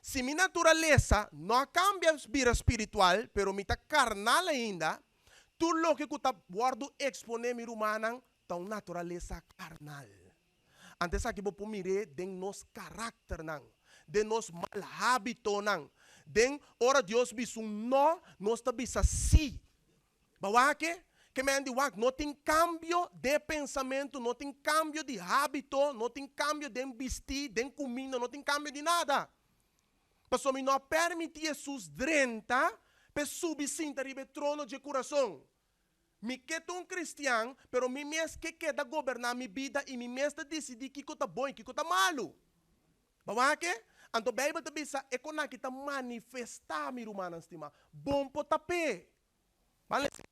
Si mi naturalesa no a kambia bira spiritual, pero mi ta karnal ainda, tur loke ku ta wòrdu eksponé mi rumannan ta un naturalesa karnal. Anto esaki bo por mir'é den nos karakternan, den nos mal hábitonan, den ora Dios bisa un no, nos ta bisa sí. Bo a wak e? Ke men di wak, no tin kambio den e pensamentu, no tin kambio di hábito, no tin kambio den bistí, den kuminda, no tin kambio di nada. Pasobra mi no a permití Hesus drenta p'e subi sinta riba e trono dje kurason. Mi ke ta un kristian, pero mi mes ke keda goberná mi bida i mi mes ta disidí kiko ta bon i kiko ta malu. Bo wak e? Anto Beibel ta bisa e kon aki ta manifestá, mi rumannan stimá. Bon por ta p'e. Ban lesa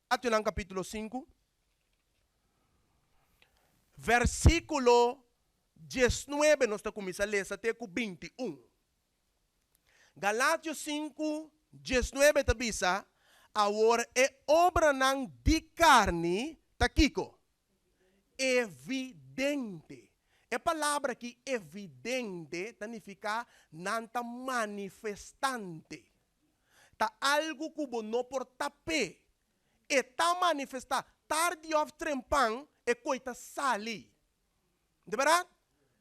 Galationan kapítulo sinku, versíkulo diesnuebe nos ta kuminsá lesa te ku 21. Galatio 5, 19 ta bisa, Awor e obranan di karni ta kiko? Evidente. E palabra aki evidente ta nifiká nan ta manifestante. Ta algu ku bo no por tap'é. E ta manifestá. Tardi òf trempan e koi ta sali. Di bèrdat?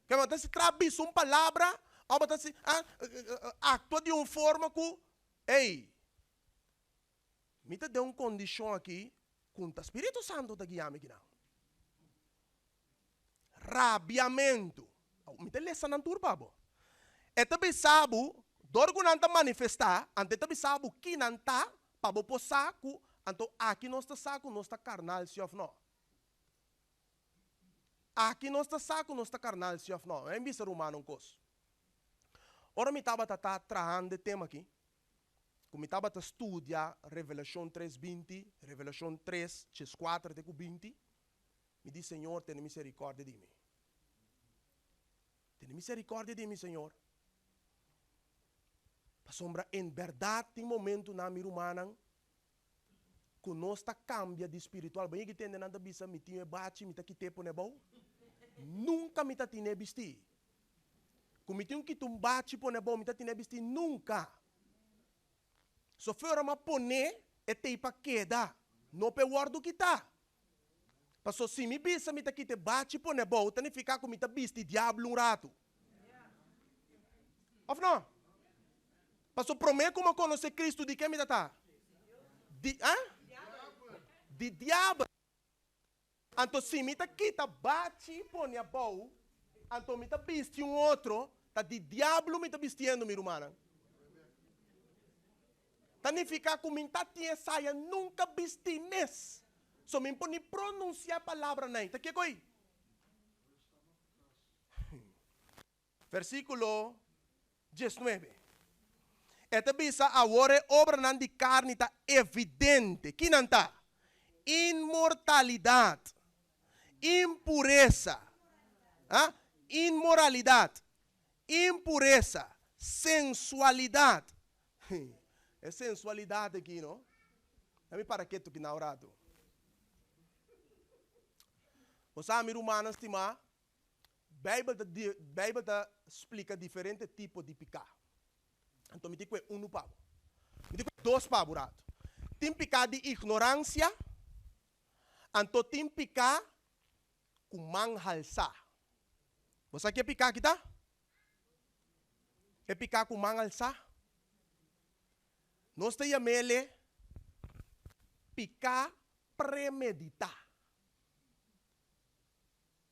Ke bo ta si tra bisa un palabra òf bo ta si aktua di un forma ku, ey, mi ta den un kondishon aki ku ta Spiritu Santu ta guia mi kinan. Rabiamentu. Mi ta lesa nan tur pa bo. E ta bisa bo, dor ku nan ta manifestá, anto e ta bisa bo ki nan ta, pa bo por sa ku, anto aki nos ta sa ku nos ta karnal si òf no. Aki nos ta sa ku nos ta karnal si òf no. Mi a bisa rumannan un kos. Ora mi tabata ta trahando e tema aki, ku mi tabata studia Revelashon tres 20, Revelashon tres 14 te ku 20, mi di, Señor, tene miserikòrdia di mi. Tene miserikòrdia di mi, Señor. Pasobra en bèrdat tin momentunan, mi rumannan, ku nos ta kambia di spiritual. Bo yegi tende nan ta bisa, Mi tin e bachi, mi ta kit'é pone abou. Nunka mi ta tin'é bistí. Ku mi tin un kita un bachi pone abou, mi ta tin'é bistí nunka. Sofer a poné e tei pa keda, no pa e wòrdu kitá. Paso si mi bisa mi ta kita e bachi pone abou, ta nifiká ku mi ta bisti diablo un ratu. Òf no? Paso promé ku mi a konosé Kristu di ke mi ta ta? Di, ah? Di diabel. Anto si mi ta kita bachi pone abou, anto mi ta bisti un otro, ta di diablo mi ta bistiendo, mi rumannan. Ta nifiká ku mi ta tin esaya nunka bisti mes. So mi por ni pronunsiá palabranan ei. Ta kiko ei? Versíkulo 19. E ta bisa, Awor e obranan di karni ta evidente. Ki nan ta? Inmortalidat, impuresa, a, inmoralidat, impuresa, sensualidat. E sensualidat aki, no? Na mi para ketu ki na un ratu. Bo sa, mi rumannan stimá, Bijbel ta Bijbel ta splika diferente tipo di piká. Anto mi tin kue unu pa bo. Mi tin kue dos pa bo rato. Tin piká di ignoransia, anto tin piká ku man halsá. Bo sa ke piká ki ta? E piká ku man halsá. Nos ta yam'ele piká premeditá.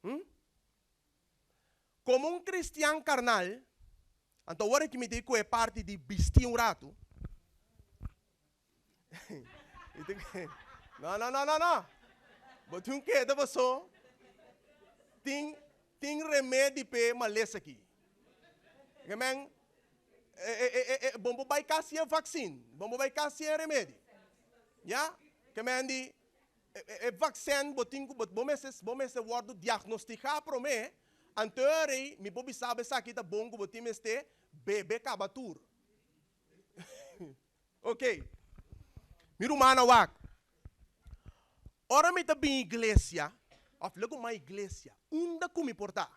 Hm? Komo un kristian karnal, anto awor aki mi ta ku e parti di bisti un ratu. No, no, no, no, no. Bo tin un keda paso tin. Tin remedi p'e malesa aki. Ke men, e bon por bai kas sin e vaksin, bon por bai kas sin e remedi. Ya? Ke men di, e vaksin bo tin ku, bo mester, bo mester wòrdu diagnostigá promé, anto e ora ei mi por bisa bo esaki ta bon ku bo tin mester bebe kaba tur. Ok. Mi rumannan wak. Ora mi ta bin iglesia, of lego mas iglesia, unda ku mi por ta,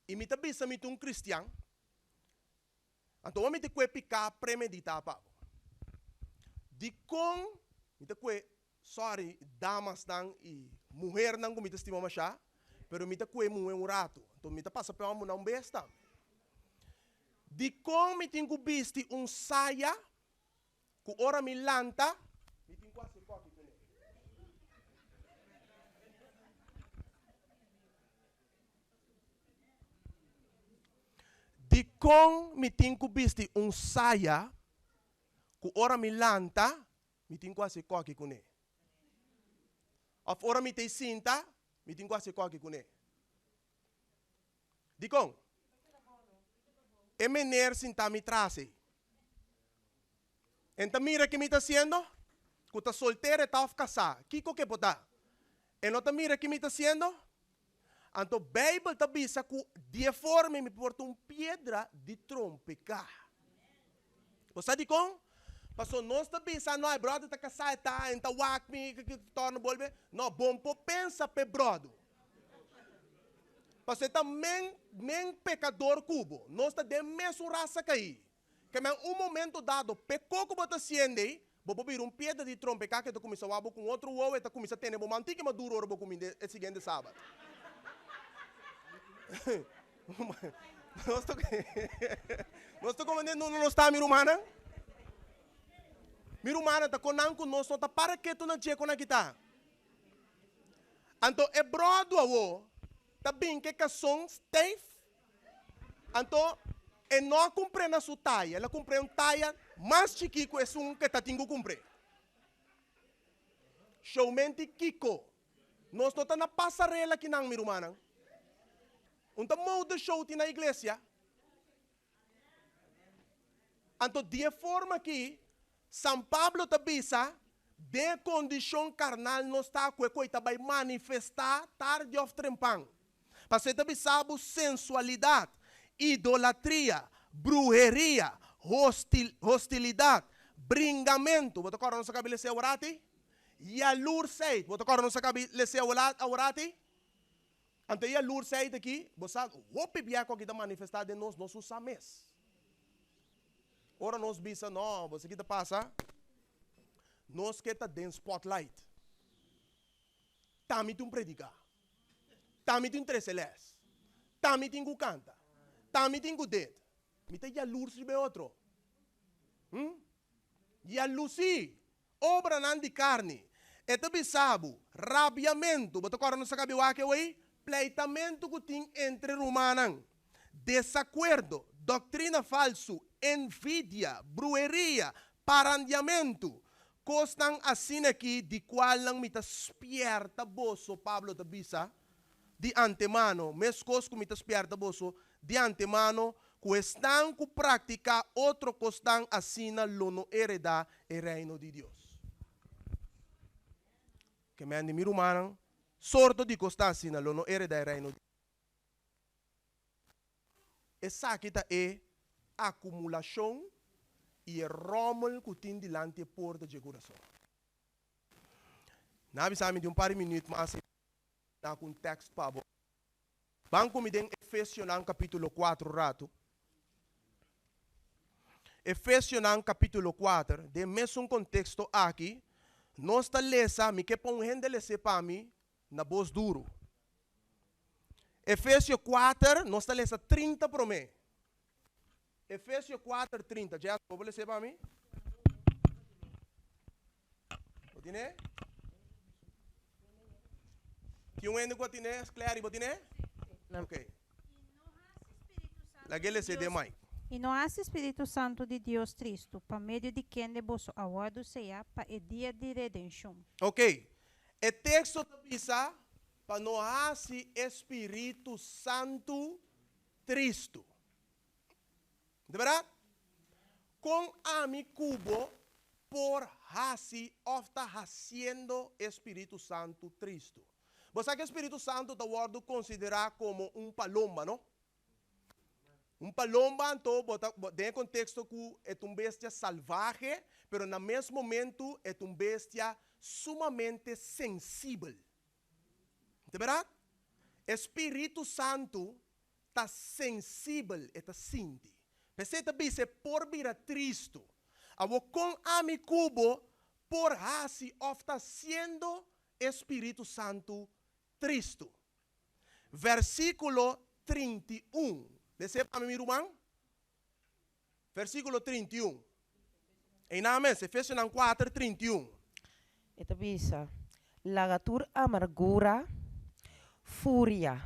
i mi ta bisa mi ta un kristian, anto ora mi ta kue piká premeditá pa bo. Dikon mi ta kue, sorry damasnan i muhernan ku mi ta stima mashá, pero mi ta kue muhé un ratu, anto mi ta pasa pe hòmbernan un bes tambe. Dikon mi tin ku bisti un saya ku ora mi lanta mi tin ku hasi kòki kuné? Dikon mi tin ku bisti un saya ku ora mi lanta mi tin ku hasi kòki kuné? Òf ora mi ta e sinta mi tin ku hasi kòki kuné? Dikon? E meneer sinta mi tras ei. En ta mira ke mi ta hasiendo? Ku ta soltero e ta òf kasá, kiko ke por ta? E no ta mira ke mi ta hasiendo? Anto Beibel ta bisa ku di e forma ei mi por ta un piedra di trompeká. Bo sa dikon? Pasobra nos ta bisa, no, e bròder ta kasá, e ta, en ta wak mi, torna bolbe. No, bon por pensa p'e bròder. Pasobra e ta men men pekador ku bo. Nos ta den mesun rasa kaí. Ke men un momento dado, pekó ku bo ta siende ei, bo por bira un piedra di trompeká ke ta kuminsá wak bo ku un otro wowo, e ta kuminsá tene bo man tiki mas duru ora bo kuminda e siguiente sabat. Nos ta nos ta komprendé no nos ta mi rumannan? Mi rumannan ta konan ku nos no ta para ketu na dje kon a kita. Anto e brodo awo ta bin ke kason stijf, anto e no a kumpr'é na su taya, el a kumpr'é un taya mas chikí ku esun ku e ta tin ku kumpr'é. Showmenti kiko? Nos no ta na pasarela kinan, mi rumannan. Un ta mode show tin na iglesia. Anto di e forma aki, San Pablo ta bisa, Den e kondishon karnal nos ta ku e koi ta bai manifestá tardi òf trempan. Pasobra e ta bisa bo sensualidat, idolatria, bruheria, hostilidat, bringamentu, bo ta kòrda nos a kabi lese aworati? Yalursheid, bo ta kòrda nos a kabi lese aworati? Anto e yalursheid aki, bo sa, hopi bia ku aki ta manifestá den nos, nos no sa mes. Ora nos bisa, no, bo sa ki ta pasa? Nos ke ta den spotlight. Ta mi tin prediká. Ta mi tin trese lès. Ta mi tin ku kanta. Ta mi tin ku dit. Mi ta yalurs riba e otro. Hm? Yalusí! Obranan di karni. E ta bisa bo, rabiamentu, bo ta kòrda nos a kabi wak awei? Pleitamentu ku tin entre rumannan, desakuerdo, doktrina falsu, envidia, bruheria, parandiamentu, kosnan asina aki di kualnan mi ta spièrta boso, Pablo ta bisa di antemano, meskos ku mi ta spièrta boso di antemano, ku esnan ku praktiká otro kosnan asina lo no eredá e Reino di Dios. Ke men di mi rumannan, sorto di kosnan asina lo no eredá e Reino di. Esaki ta e akumulashon i e ròmel ku tin dilanti e porta dje kurason. Nan a bisa mi di un par di minüt mas i na ku un tèkst pa bo. Ban ku mi den Efesionan kapítulo kuater un ratu. Efesionan kapítulo kuater, den mesun konteksto aki, nos ta lesa, mi ke pa un hende les'é pa mi na bos duru. Efesio kuater, nos ta lesa 30 promé. Efesio kuater, 30. Jess, bo por les'é pa mi? Bo tine? Tin un hende ku a tine? Clary, bo tine? Ok. Lag'é les'é den mic. I no hasi Spiritu Santu di Dios tristu, pa medio di kende boso a wòrdu seyá pa e dia di redenshon. Ok. E teksto ta bisa. Pa no hasi e Spiritu Santu tristu. Di bèrdat? Kon ami ku bo por hasi òf ta hasiendo e Spiritu Santu tristu? Bo sa ku e Spiritu Santu ta wòrdu konsiderá komo un palomba, no? Un palomba anto bo ta den e konteksto ku e ta un bestia salvahe, pero na mes momentu e ta un bestia sumamente sensibel. Ta bèrdat? E Spiritu Santu ta sensibel, e ta sinti. P'esei ta bisa e por bira tristu. Awor kon ami ku bo por hasi òf ta hasiendo e Spiritu Santu tristu? Versíkulo 31. Les'é pa mi, mi ruman. Versíkulo 31. Einan mes, Efesionan 4, 31. E ta bisa, Laga tur amargura, furia,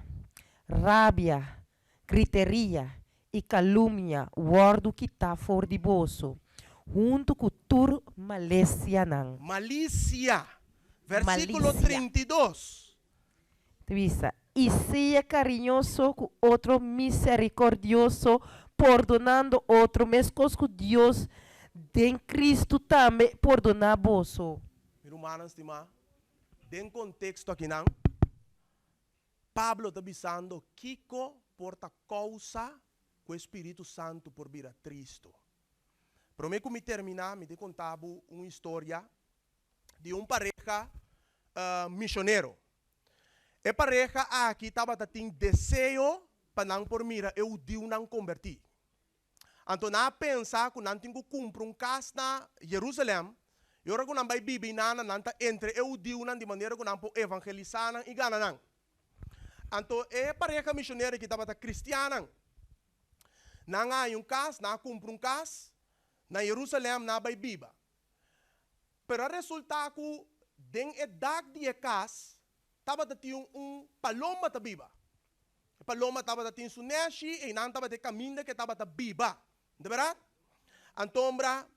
rabia, griteria i kalumnia wòrdu kitá for di boso, huntu ku tur malesianan. Malisia. Versíkulo Malisia. 32. Ta bisa, I sea kariñoso ku otro, miserikordioso, pordonando otro, meskos ku Dios den Kristu tambe pordoná boso. Mi rumannan stimá, den konteksto akinan, Pablo ta bisando kiko por ta kousa ku e spiritu santu por bira tristu. Promé ku mi terminá, mi ta konta bo un historia di un pareha misionero. E pareha aki tabata tin deseo pa nan por mira e hudiunan kombertí. Anto nan a pensa ku nan tin ku kumpra un kas na Jerusalèm, i ora ku nan bai biba einan, nan ta entre e hudiunan di manera ku nan por evangelisá nan i gana nan. Anto e pareha misionero aki tabata kristiannan. Nan a haña un kas, nan a kumpra un kas na Jerusalèm, nan a bai biba. Pero a resultá ku den e dak di e kas tabata tin un palomba ta biba. E palomba tabata tin su nèshi, einan tabata e kaminda ku e tabata biba. No ta bèrdat? Antombra,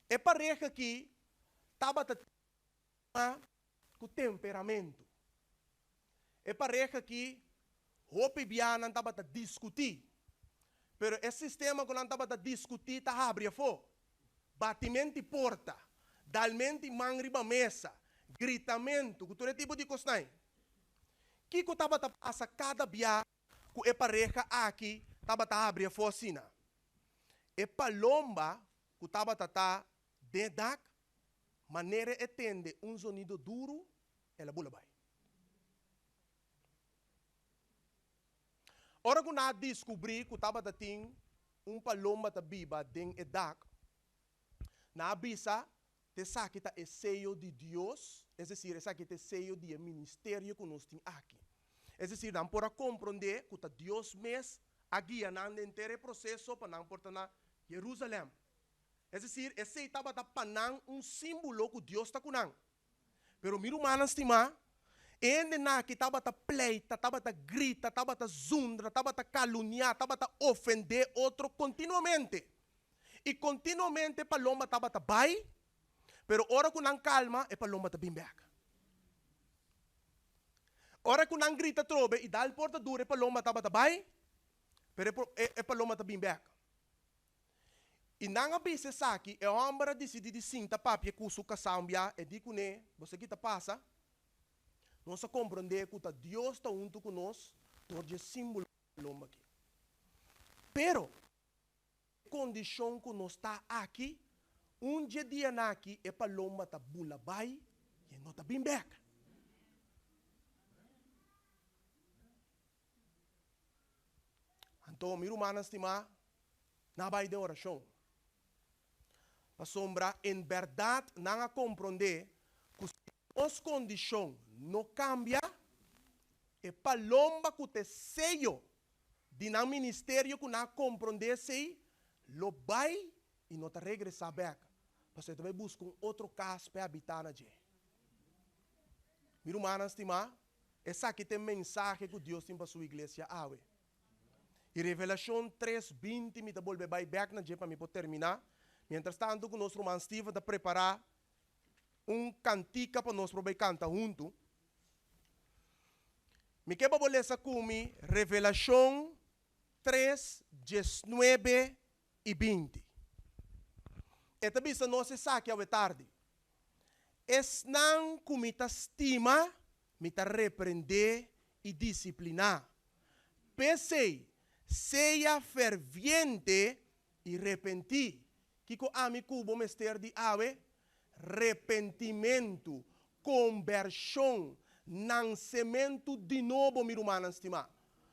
e pareha akí tabata tin problema ku temperamentu. E pareha akí hopi bia nan tabata diskutí, pero e sistema ku nan tabata diskutí ta habri afó. Batimenti porta, dalmenti man riba mesa, gritamentu, ku tur e tipo di kosnan. Kiko tabata pasa kada bia ku e pareha aki tabata habri afó asina? E palomba ku tabata ta den e dak, manera e tende un zonido duru, el a bula bai. Ora ku nan a diskubrí ku tabata tin un palomba ta biba den e dak, nan a bisa, Esaki ta e seyo di Dios, es desir, esaki ta e seyo di e ministerio ku nos tin aki. Es desir, nan por a komprondé ku ta Dios mes a guia nan den henter e proseso pa nan por ta na Jerusalèm. Es desir, esei tabata pa nan un símbolo ku Dios ta ku nan. Pero mi rumannan stimá, e hendenan aki tabata pleita, tabata grita, tabata zundra, tabata kaluniá, tabata ofendé otro kontinuamente. I kontinuamente e palomba tabata bai, pero ora ku nan kalma, e palomba ta bin bèk. Ora ku nan grita atrobe i dal porta duru, e palomba tabata bai, pero e palomba ta bin bèk. I nan a bisa esaki, e hòmber a disidí di sinta papia ku su kasá un bia, e di kuné, Bo sa ki ta pasa? Nos a komprondé ku ta Dios ta huntu ku nos dor dje símbolo di lomba akí. Pero, e kondishon ku nos ta aki, un dje dianan akí e palomba ta bula bai i e no ta bin bèk. Anto, mi rumannan stimá, nan a bai den orashon, pasobra en bèrdat nan a komprondé ku si nos kondishon no kambia, e palomba ku ta e seyo di nan ministerio ku nan a komprondé esei lo bai i no ta regresá bèk, pasobra e ta bai buska un otro kas pa e habitá na dje. Mi rumannan stimá, Esaki ta e mensahe ku Dios tin pa su iglesia awe. I Revelashon tres, 20 mi ta bolbe bai bèk na dje pa mi por terminá. Miéntras tantu ku nos ruman Steven ta prepará un kantika pa nos por bai kanta huntu. Mi ke pa bo lesa ku mi Revelashon tres, diesnuebe i binti. E ta bisa nos esaki awe tardi, Esnan ku mi ta stima, mi ta reprendé i disipliná. P'esei, sea ferviente i repentí. Kiko ami ku bo mester di awe? Repentimentu, kombershon, nansementu di nobo, mi rumannan stimá.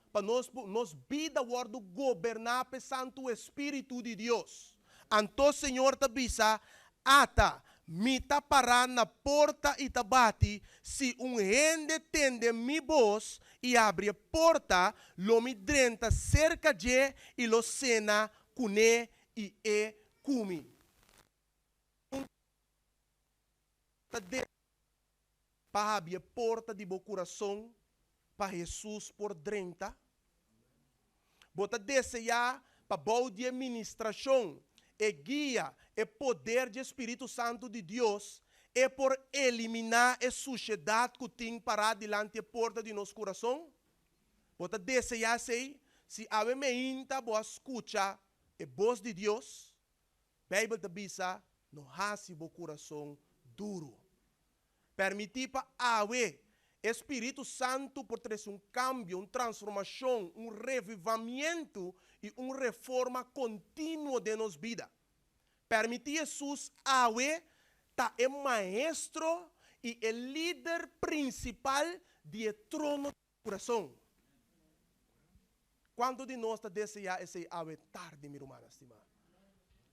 Pa nos por nos bida wòrdu goberná p'e Santu Espíritu di Dios. Anto Señor ta bisa, Ata, Mi ta pará na porta i ta bati, si un hende tende Mi bos i abri e porta, lo Mi drenta serka dje i lo sena kuné i e ku Mi. Un ta den pa habri e porta di bo kurason pa Hesus por drenta? Bo ta deseá pa bou di e ministrashon, e guia, e poder dje Spiritu Santu di Dios, e por eliminá e sushedat ku tin pará dilanti e porta di nos kurason? Bo ta deseá esei? Si awe meinta bo a skucha e bos di Dios, Beibel ta bisa, No hasi bo kurason duru. Permití pa awe e Spiritu Santu por trese un kambio, un transformashon, un revivamientu i un reforma kontinuo den nos bida. Permití Hesus awe ta e Maestro i e Lider prinsipal di e trono di bo kurason. Kuantu di nos ta deseá esei awe tardi, mi rumannan stimá?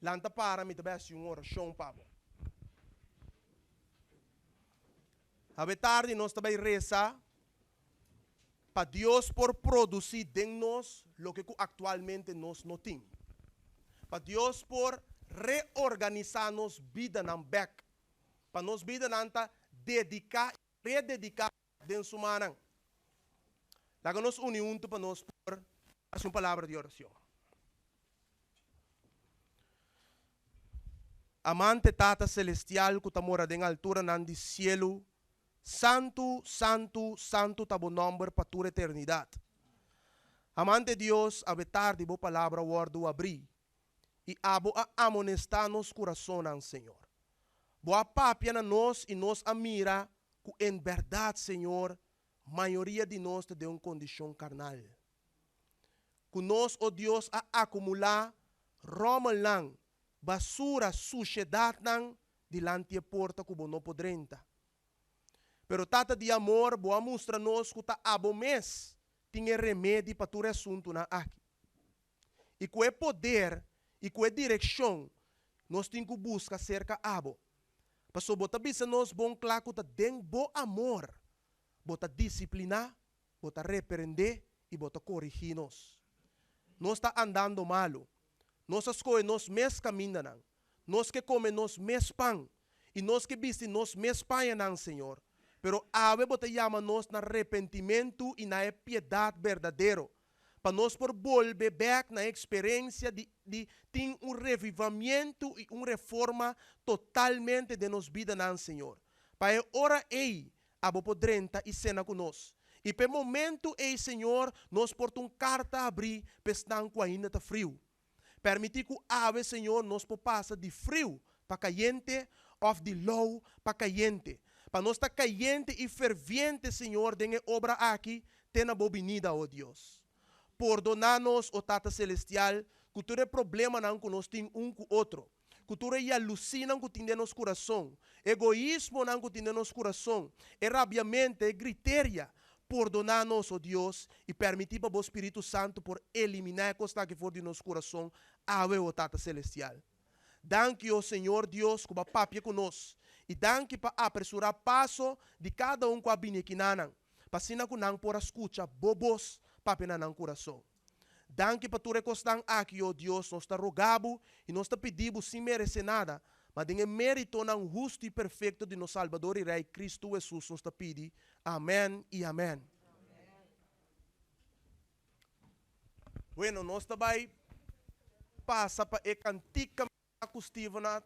Lanta para, mi ta bai hasi un orashon pa bo. Awe tardi nos ta bai resa pa Dios por produsí den nos loke ku aktualmente nos no tin. Pa Dios por reorganisá nos bidanan bèk. Pa nos bidanan ta dediká i redediká den su mannan. Laga nos uni huntu pa nos por hasi un palabra di oracion. Amante Tata Celestial cu ta mora den alturanan di cielu, Santu, Santu, Santu ta bo nomber pa tur eternidad. Amante Dios, awe tardi bo palabra wordu abri i abo a amonestá nos kurasonnan, Señor. Bo a papia na nos i nos a mira ku en bèrdat, Señor, mayoria di nos ta den un kondishon karnal. Ku nos, o Dios, a akumulá ròmelnan, basura, sushedatnan dilanti e porta ku Bo no por drenta. Pero Tata di amor, Bo a mustra nos ku ta Abo mes tin e remedi pa tur e asuntunan aki. I ku e poder i ku e direkshon nos tin ku buska serka abo. Pasobra bo ta bisa nos bon kla ku ta den bo amor bo ta disipliná, bo ta reprendé i bo ta korigí nos. Nos ta andando malu. Nos a skohe nos mes kamindanan. Nos ke kome nos mes pan i nos ke bisti nos mes pañanan, Señor. Pero awe bo ta yama nos na repentimentu i na e piedat berdadero, pa nos por bolbe bek na e eksperensia di di tin un revivamientu i un reforma totalmente den nos bidanan, Señor. Pa e ora ei abo por drenta i sena ku nos. I pa e momentu ei, Señor, nos por ta un karta habrí pa esnan ku ainda ta friu. Permití ku awe, Señor, nos por pasa di friu pa kayente òf di lou pa kayente. Pa nos ta kayente i ferviente, Señor, den e obra aki te na Bo binida, o Dios. Pordoná nos, o Tata Selestial, ku tur e problemanan ku nos tin un ku otro, ku tur e yalusínan ku tin den nos kurason, egoismonan ku tin den nos kurason, e rabiamente, e griteria. Pordoná nos, o Dios, i permití pa Bo Spiritu Santu por eliminá e kosnan aki for di nos kurason awe, o Tata Selestial. Danki, o Señor Dios, ku Bo a papia ku nos, i danki pa apresurá paso di kada un ku a bini akinanan, pa asina ku nan por a skucha Bo bos papia na nan kurason. Danki pa tur e kosnan aki, o Dios, nos ta roga Bo i nos ta pidi Bo sin meresé nada, ma den e méritonan hustu i perfekto di nos Salbador i Rei Kristu Hesus nos ta pidi. Amèn i amèn. Bueno, nos ta bai pasa pa e kantika ku Steven a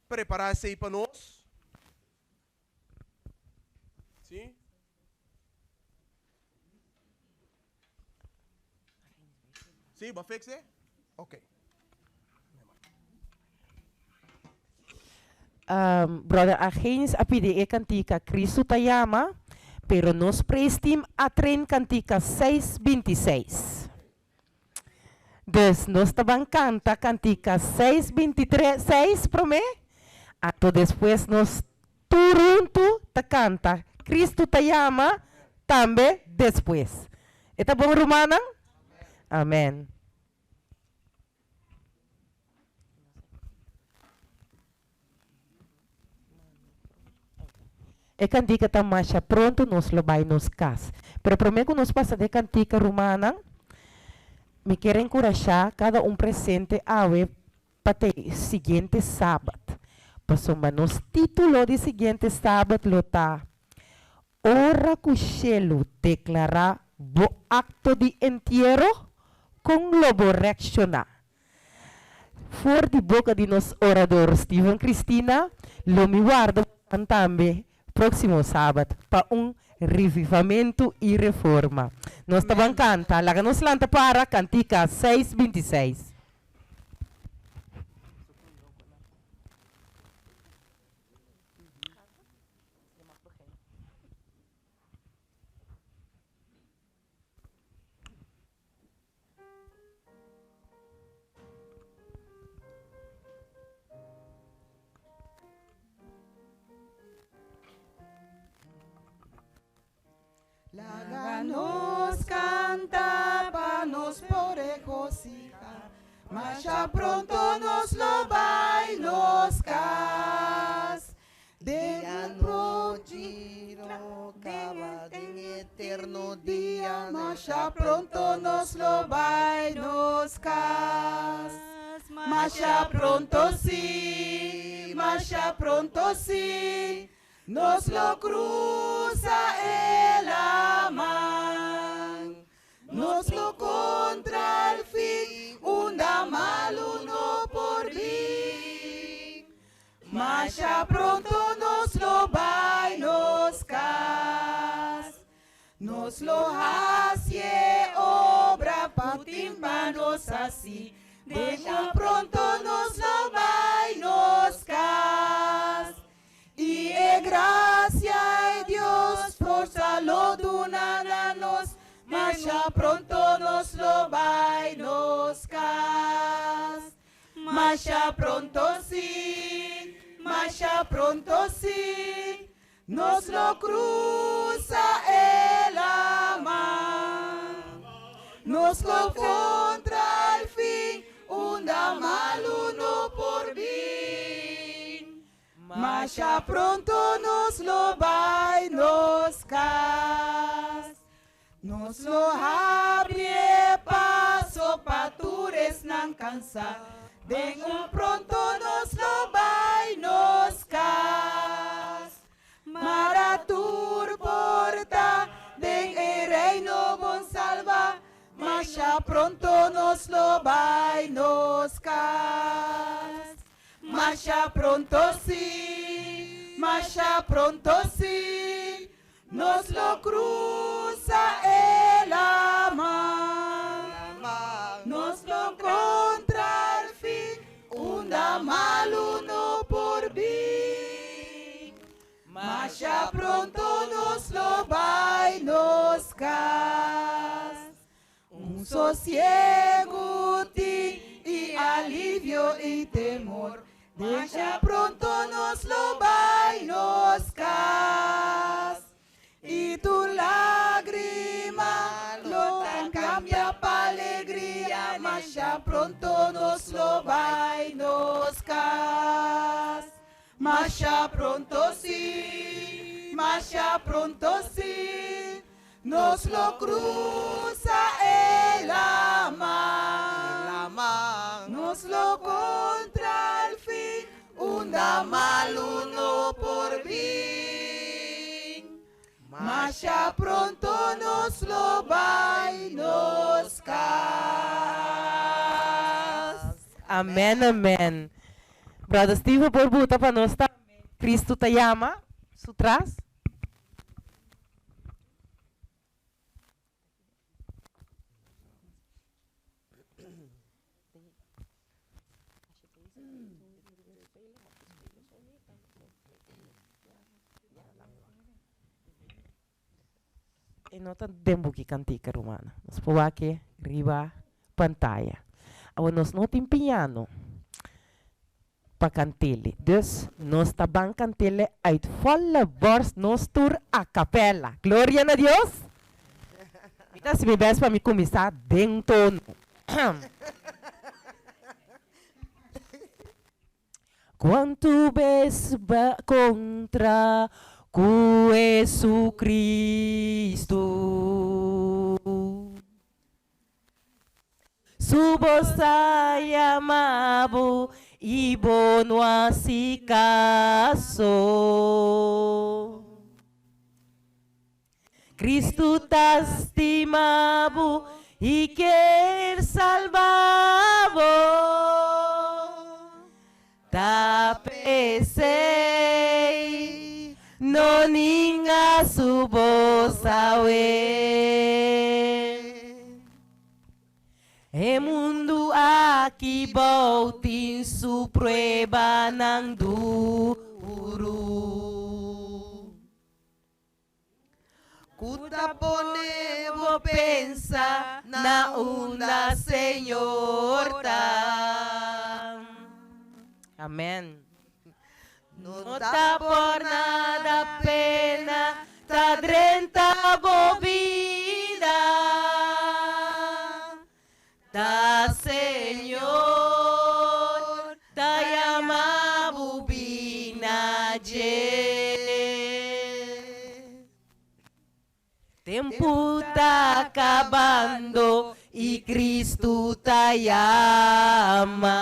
prepará esei pa nos. Sí? Sí, bo a fix e? Ok. Brother Argenis a pidi e kantika Cristo ta yama, pero nos praise team a train kantika 626. Dus nos ta ban kanta kantika 626 promé, anto despues nos tur huntu ta kanta Cristo ta yama tambe despues. E ta bon rumannan? Amen. E kantika ta masha pronto nos lo bai nos kas. Pero promé ku nos pasa den kantika rumannan, mi kier enkurashá kada un presente awe pa te siguiente sabat. Pasobra nos título di siguiente sabat lo ta, Ora ku shelu deklará bo akto di entiero, kon lo bo reakshoná? For di boka di nos orador Steven Cristina, lo mi warda bosan tambe próksimo sabat pa un revivamentu i reforma. Nos ta ban kanta, laga nos lanta para kantika 626. Laga nos canta pa nos por regociha, Masha pronto nos lo bai nos cas. Den un anochi no caba, den eterno dia Masha pronto nos lo bai nos cas. Masha pronto si, masha pronto si, nos lo cruza e laman. Nos lo contra al fin, unda malu no por bin. Masha pronto nos lo bai nos cas. Nos lo haci e obra cu tin pa nos haci. Den un pronto nos lo bai nos cas. I e gracia e Dios forsa lo duna na nos. Masha pronto nos lo bai nos cas. Masha pronto si, masha pronto si, nos lo cruza e laman. Nos lo contra al fin, unda malu no por bin. Masha pronto nos lo bai nos cas. Nos lo habri e paso pa tur esnan cansá. Den un pronto nos lo bai nos cas. Mara tur porta den e reino bon salva. Masha pronto nos lo bai nos cas. Masha pronto si, masha pronto si, nos lo cruza e laman. Nos lo contra al fin, unda malu no por bin. Masha pronto nos lo bai nos cas. Un sosiego tin y alivio y temor. Masha pronto nos lo bai nos cas. Y tur lagrima lo ta cambia pa alegria. Masha pronto nos lo bai nos cas. Masha pronto si, masha pronto si, nos lo cruza e laman. Nos lo contra al fin, unda malu no por bin. Masha pronto nos lo bai nos cas. Amen, amen. Brother Steve por buta pa nos tambe Cristo ta yama su tras. E no ta den buki kantika, rumannan. Nos por wak e riba pantaya. Awor nos no tin piano pa kant'ele. Dus nos ta ban kant'ele uit volle borst nos tur a capella. Gloria na Dios! Mi ta hasi mi best pa mi kuminsá den tono. Cuantu bes ba contra cu Jesucristo? Su bos a yama bo y bo no haci caso. Cristo ta stima bo y kier salba bo. Ta p'esey no ninga su bos awe. E mundu aki bou tin su pruebanan duru. Ku ta pone bo pensa na unda Señor ta. Amen. No ta por nada pena ta drenta bo bida. Ta Señor ta yama bo bina dje. Tempu ta kabando i Kristu ta yama.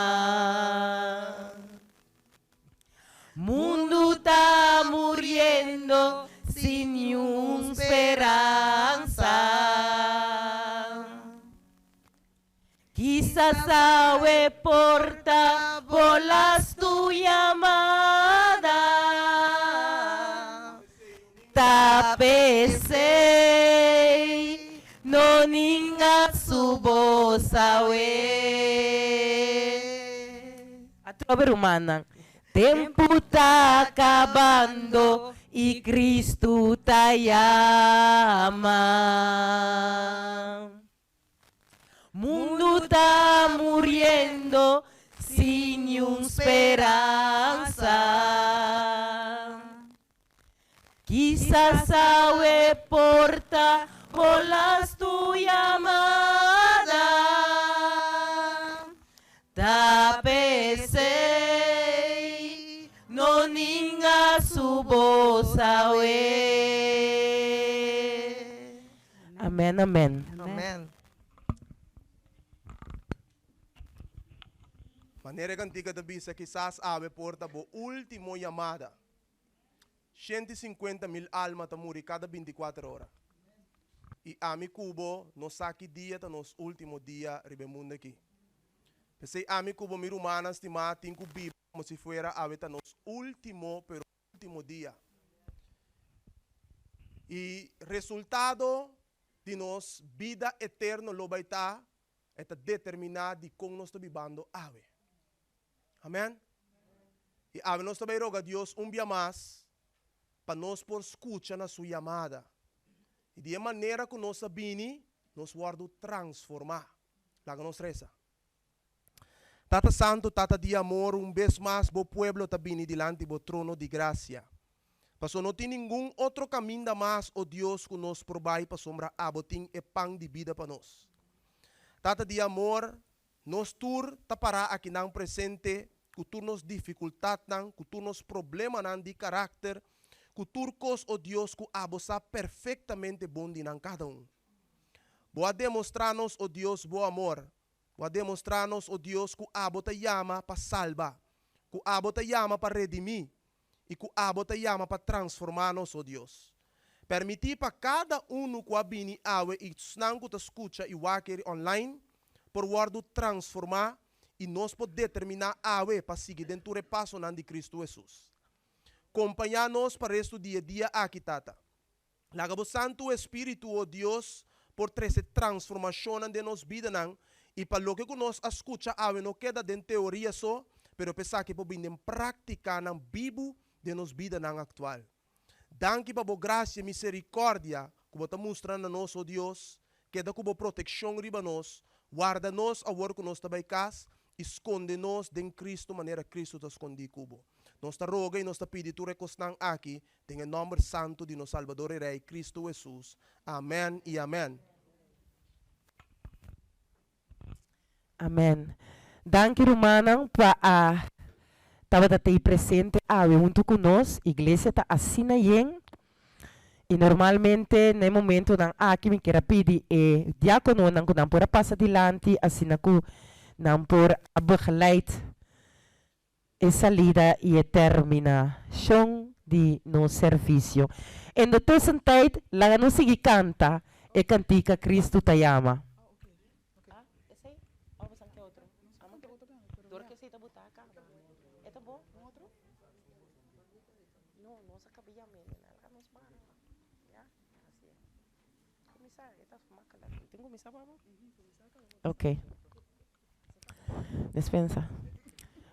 Mundu ta muriendo sin niun speransa. Kisas awe por ta bo lastu yamada. Ta p'esei no ninga su bos awe. Atrobe rumannan, tempu ta kabando i Kristu ta yama. Mundu ta muriendo sin niun speransa. Kisas awe por ta bo lastu yamada. Ta p'esei no ninga su bos awe. Amen amen. Amen. Manera e kantika ta bisa kisas awe por ta bo ultimo yamada. 150 mil alma ta muri kada bintikuater ora. I ami ku bo no sa ki dia ta nos último dia riba e mundu aki. P'esei ami ku bo mi rumannan stimá tin ku biba komo si fuera awe ta nos último pero último dia. I resultado di nos bida eterno lo bai ta e ta determiná di kon nos ta bibando awe. Amen. I awe nos ta bai roga Dios un bia mas pa nos por skucha na su yamada. I di e manera ku nos a bini, nos wòrdu transformá. Laga nos resa. Tata Santu, Tata di amor, un bes mas bo pueblo ta bini dilanti bo trono di grasia. Paso no tin ningun otro kaminda mas, o Dios, ku nos por bai pasobra abo tin e pan di bida pa nos. Tata di amor, Nos tur ta pará akinan presente ku tur nos difikultatnan, ku tur nos problemanan di karakter, ku tur kos, o Dios, ku Abo sa perfektamente bon di nan kada un. Bo a demostrá nos, o Dios, Bo amor. Bo a demostrá nos, o Dios, ku Abo ta yama pa salba, ku Abo ta yama pa redimí, i ku Abo ta yama pa transformá nos, o Dios. Permití pa kada unu ku a bini awe i esnan ku ta skucha i wak eri online por wòrdu transformá i nos por determiná awe pa sigui den tur e pasonan di Kristu Hesus. Kompañá nos pa restu di e dia aki, Tata. Laga Bo Santu Espíritu, o Dios, por trese transformashonnan den nos bidanan i pa loke ku nos a skucha awe no keda den teoria so, pero pa esaki por bini den práktikanan bibu den nos bidanan aktual. Danki pa bo grasia i miserikòrdia. ku Bo ta mustra na nos, o Dios. Keda ku Bo protekshon riba nos. Warda nos awor ku nos ta bai kas, i skonde nos den Kristu manera Kristu ta skondí ku Bo. Nos ta roga i nos ta pidi tur e kosnan aki den e nòmber santu di nos Salbador i Rei, Kristu Hesus. Amèn i amèn. Amen. Danki rumannan pa a tabata tei presente awe huntu ku nos. Iglesia ta asina yen i normalmente na e momentonan aki mi kier a pidi e diakononan ku nan por a pasa dilanti asina ku nan por a begeleid e salida i e terminashon di nos servisio. En de tussentijd laga nos sigui kanta e kantika Kristu ta yama. Ok. Despensa.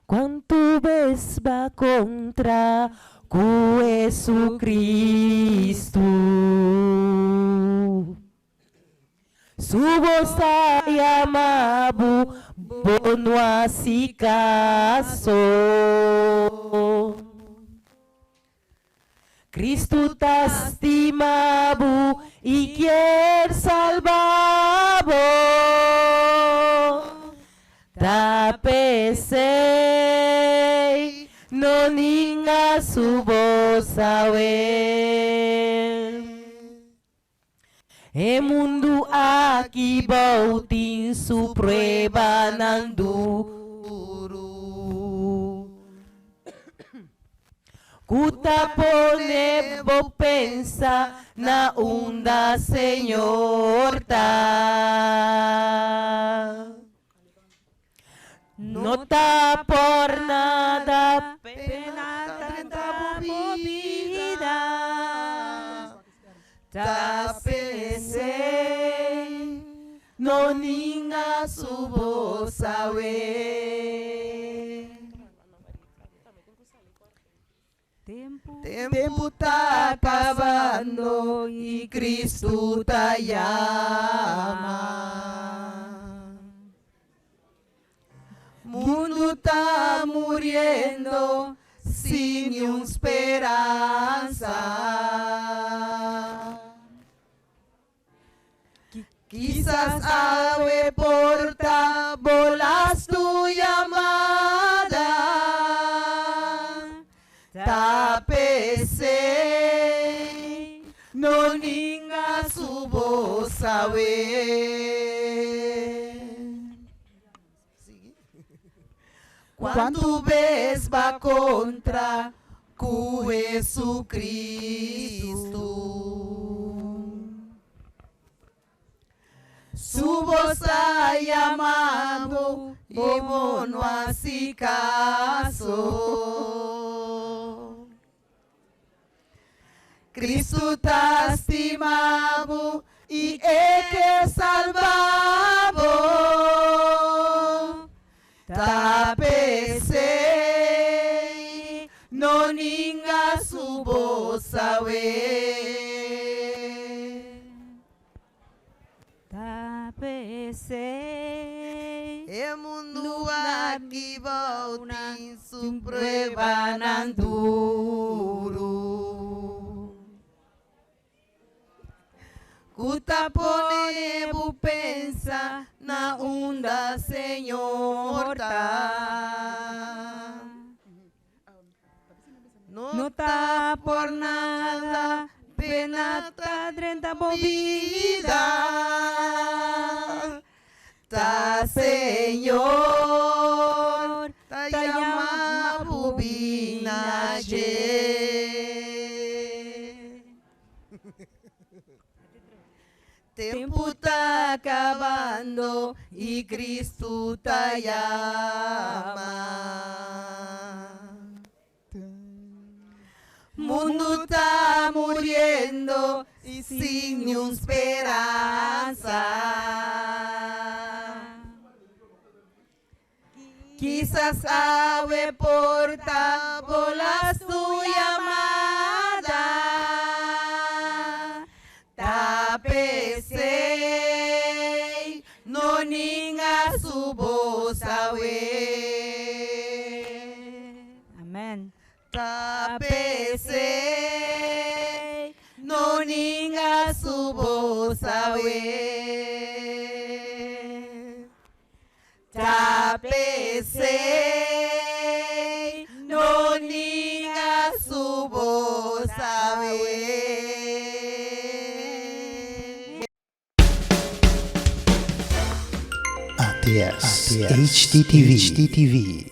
Cuantu bes ba contra cu Jesucristo? Su bos ta yama bo, bo no haci caso. Cristo ta stima bo y kier salba bo. Ta p'esey no ninga su bos awe. E mundu aki bou tin su pruebanan duru ku ta pone bo pensa na unda Señor ta. No ta por nada pena ta drenta bo bida Ta p'esei no ninga su bos awe. Tempu ta kabando i Kristu ta yama. Mundu ta muriendo sin niun speransa. Kisas awe por ta bo lastu yamada. Ta p'esei no ninga su bos awe. Kuantu bes ba kontra ku Jesucristo? Su bos ta yama bo i bo no hasi kaso. Cristo ta stima bo i e ke salba bo. Ta p'esei no ninga su bos awe. Ta p'esei. E mundu aki bou tin su pruebanan duru. Ku ta pone bo pensa na unda Señor ta. No ta por nada pena ta drenta bo bida. Ta Señor ta yama bo bin na dje. Tempu ta kabando i Kristu ta yama. Mundu ta muriendo i sin niun speransa. Kisas awe por ta bo lastu yamada. Ta. P'esei no ninga su bos awe. Ta p'esei no ninga su bos awe. ATS, HDTV.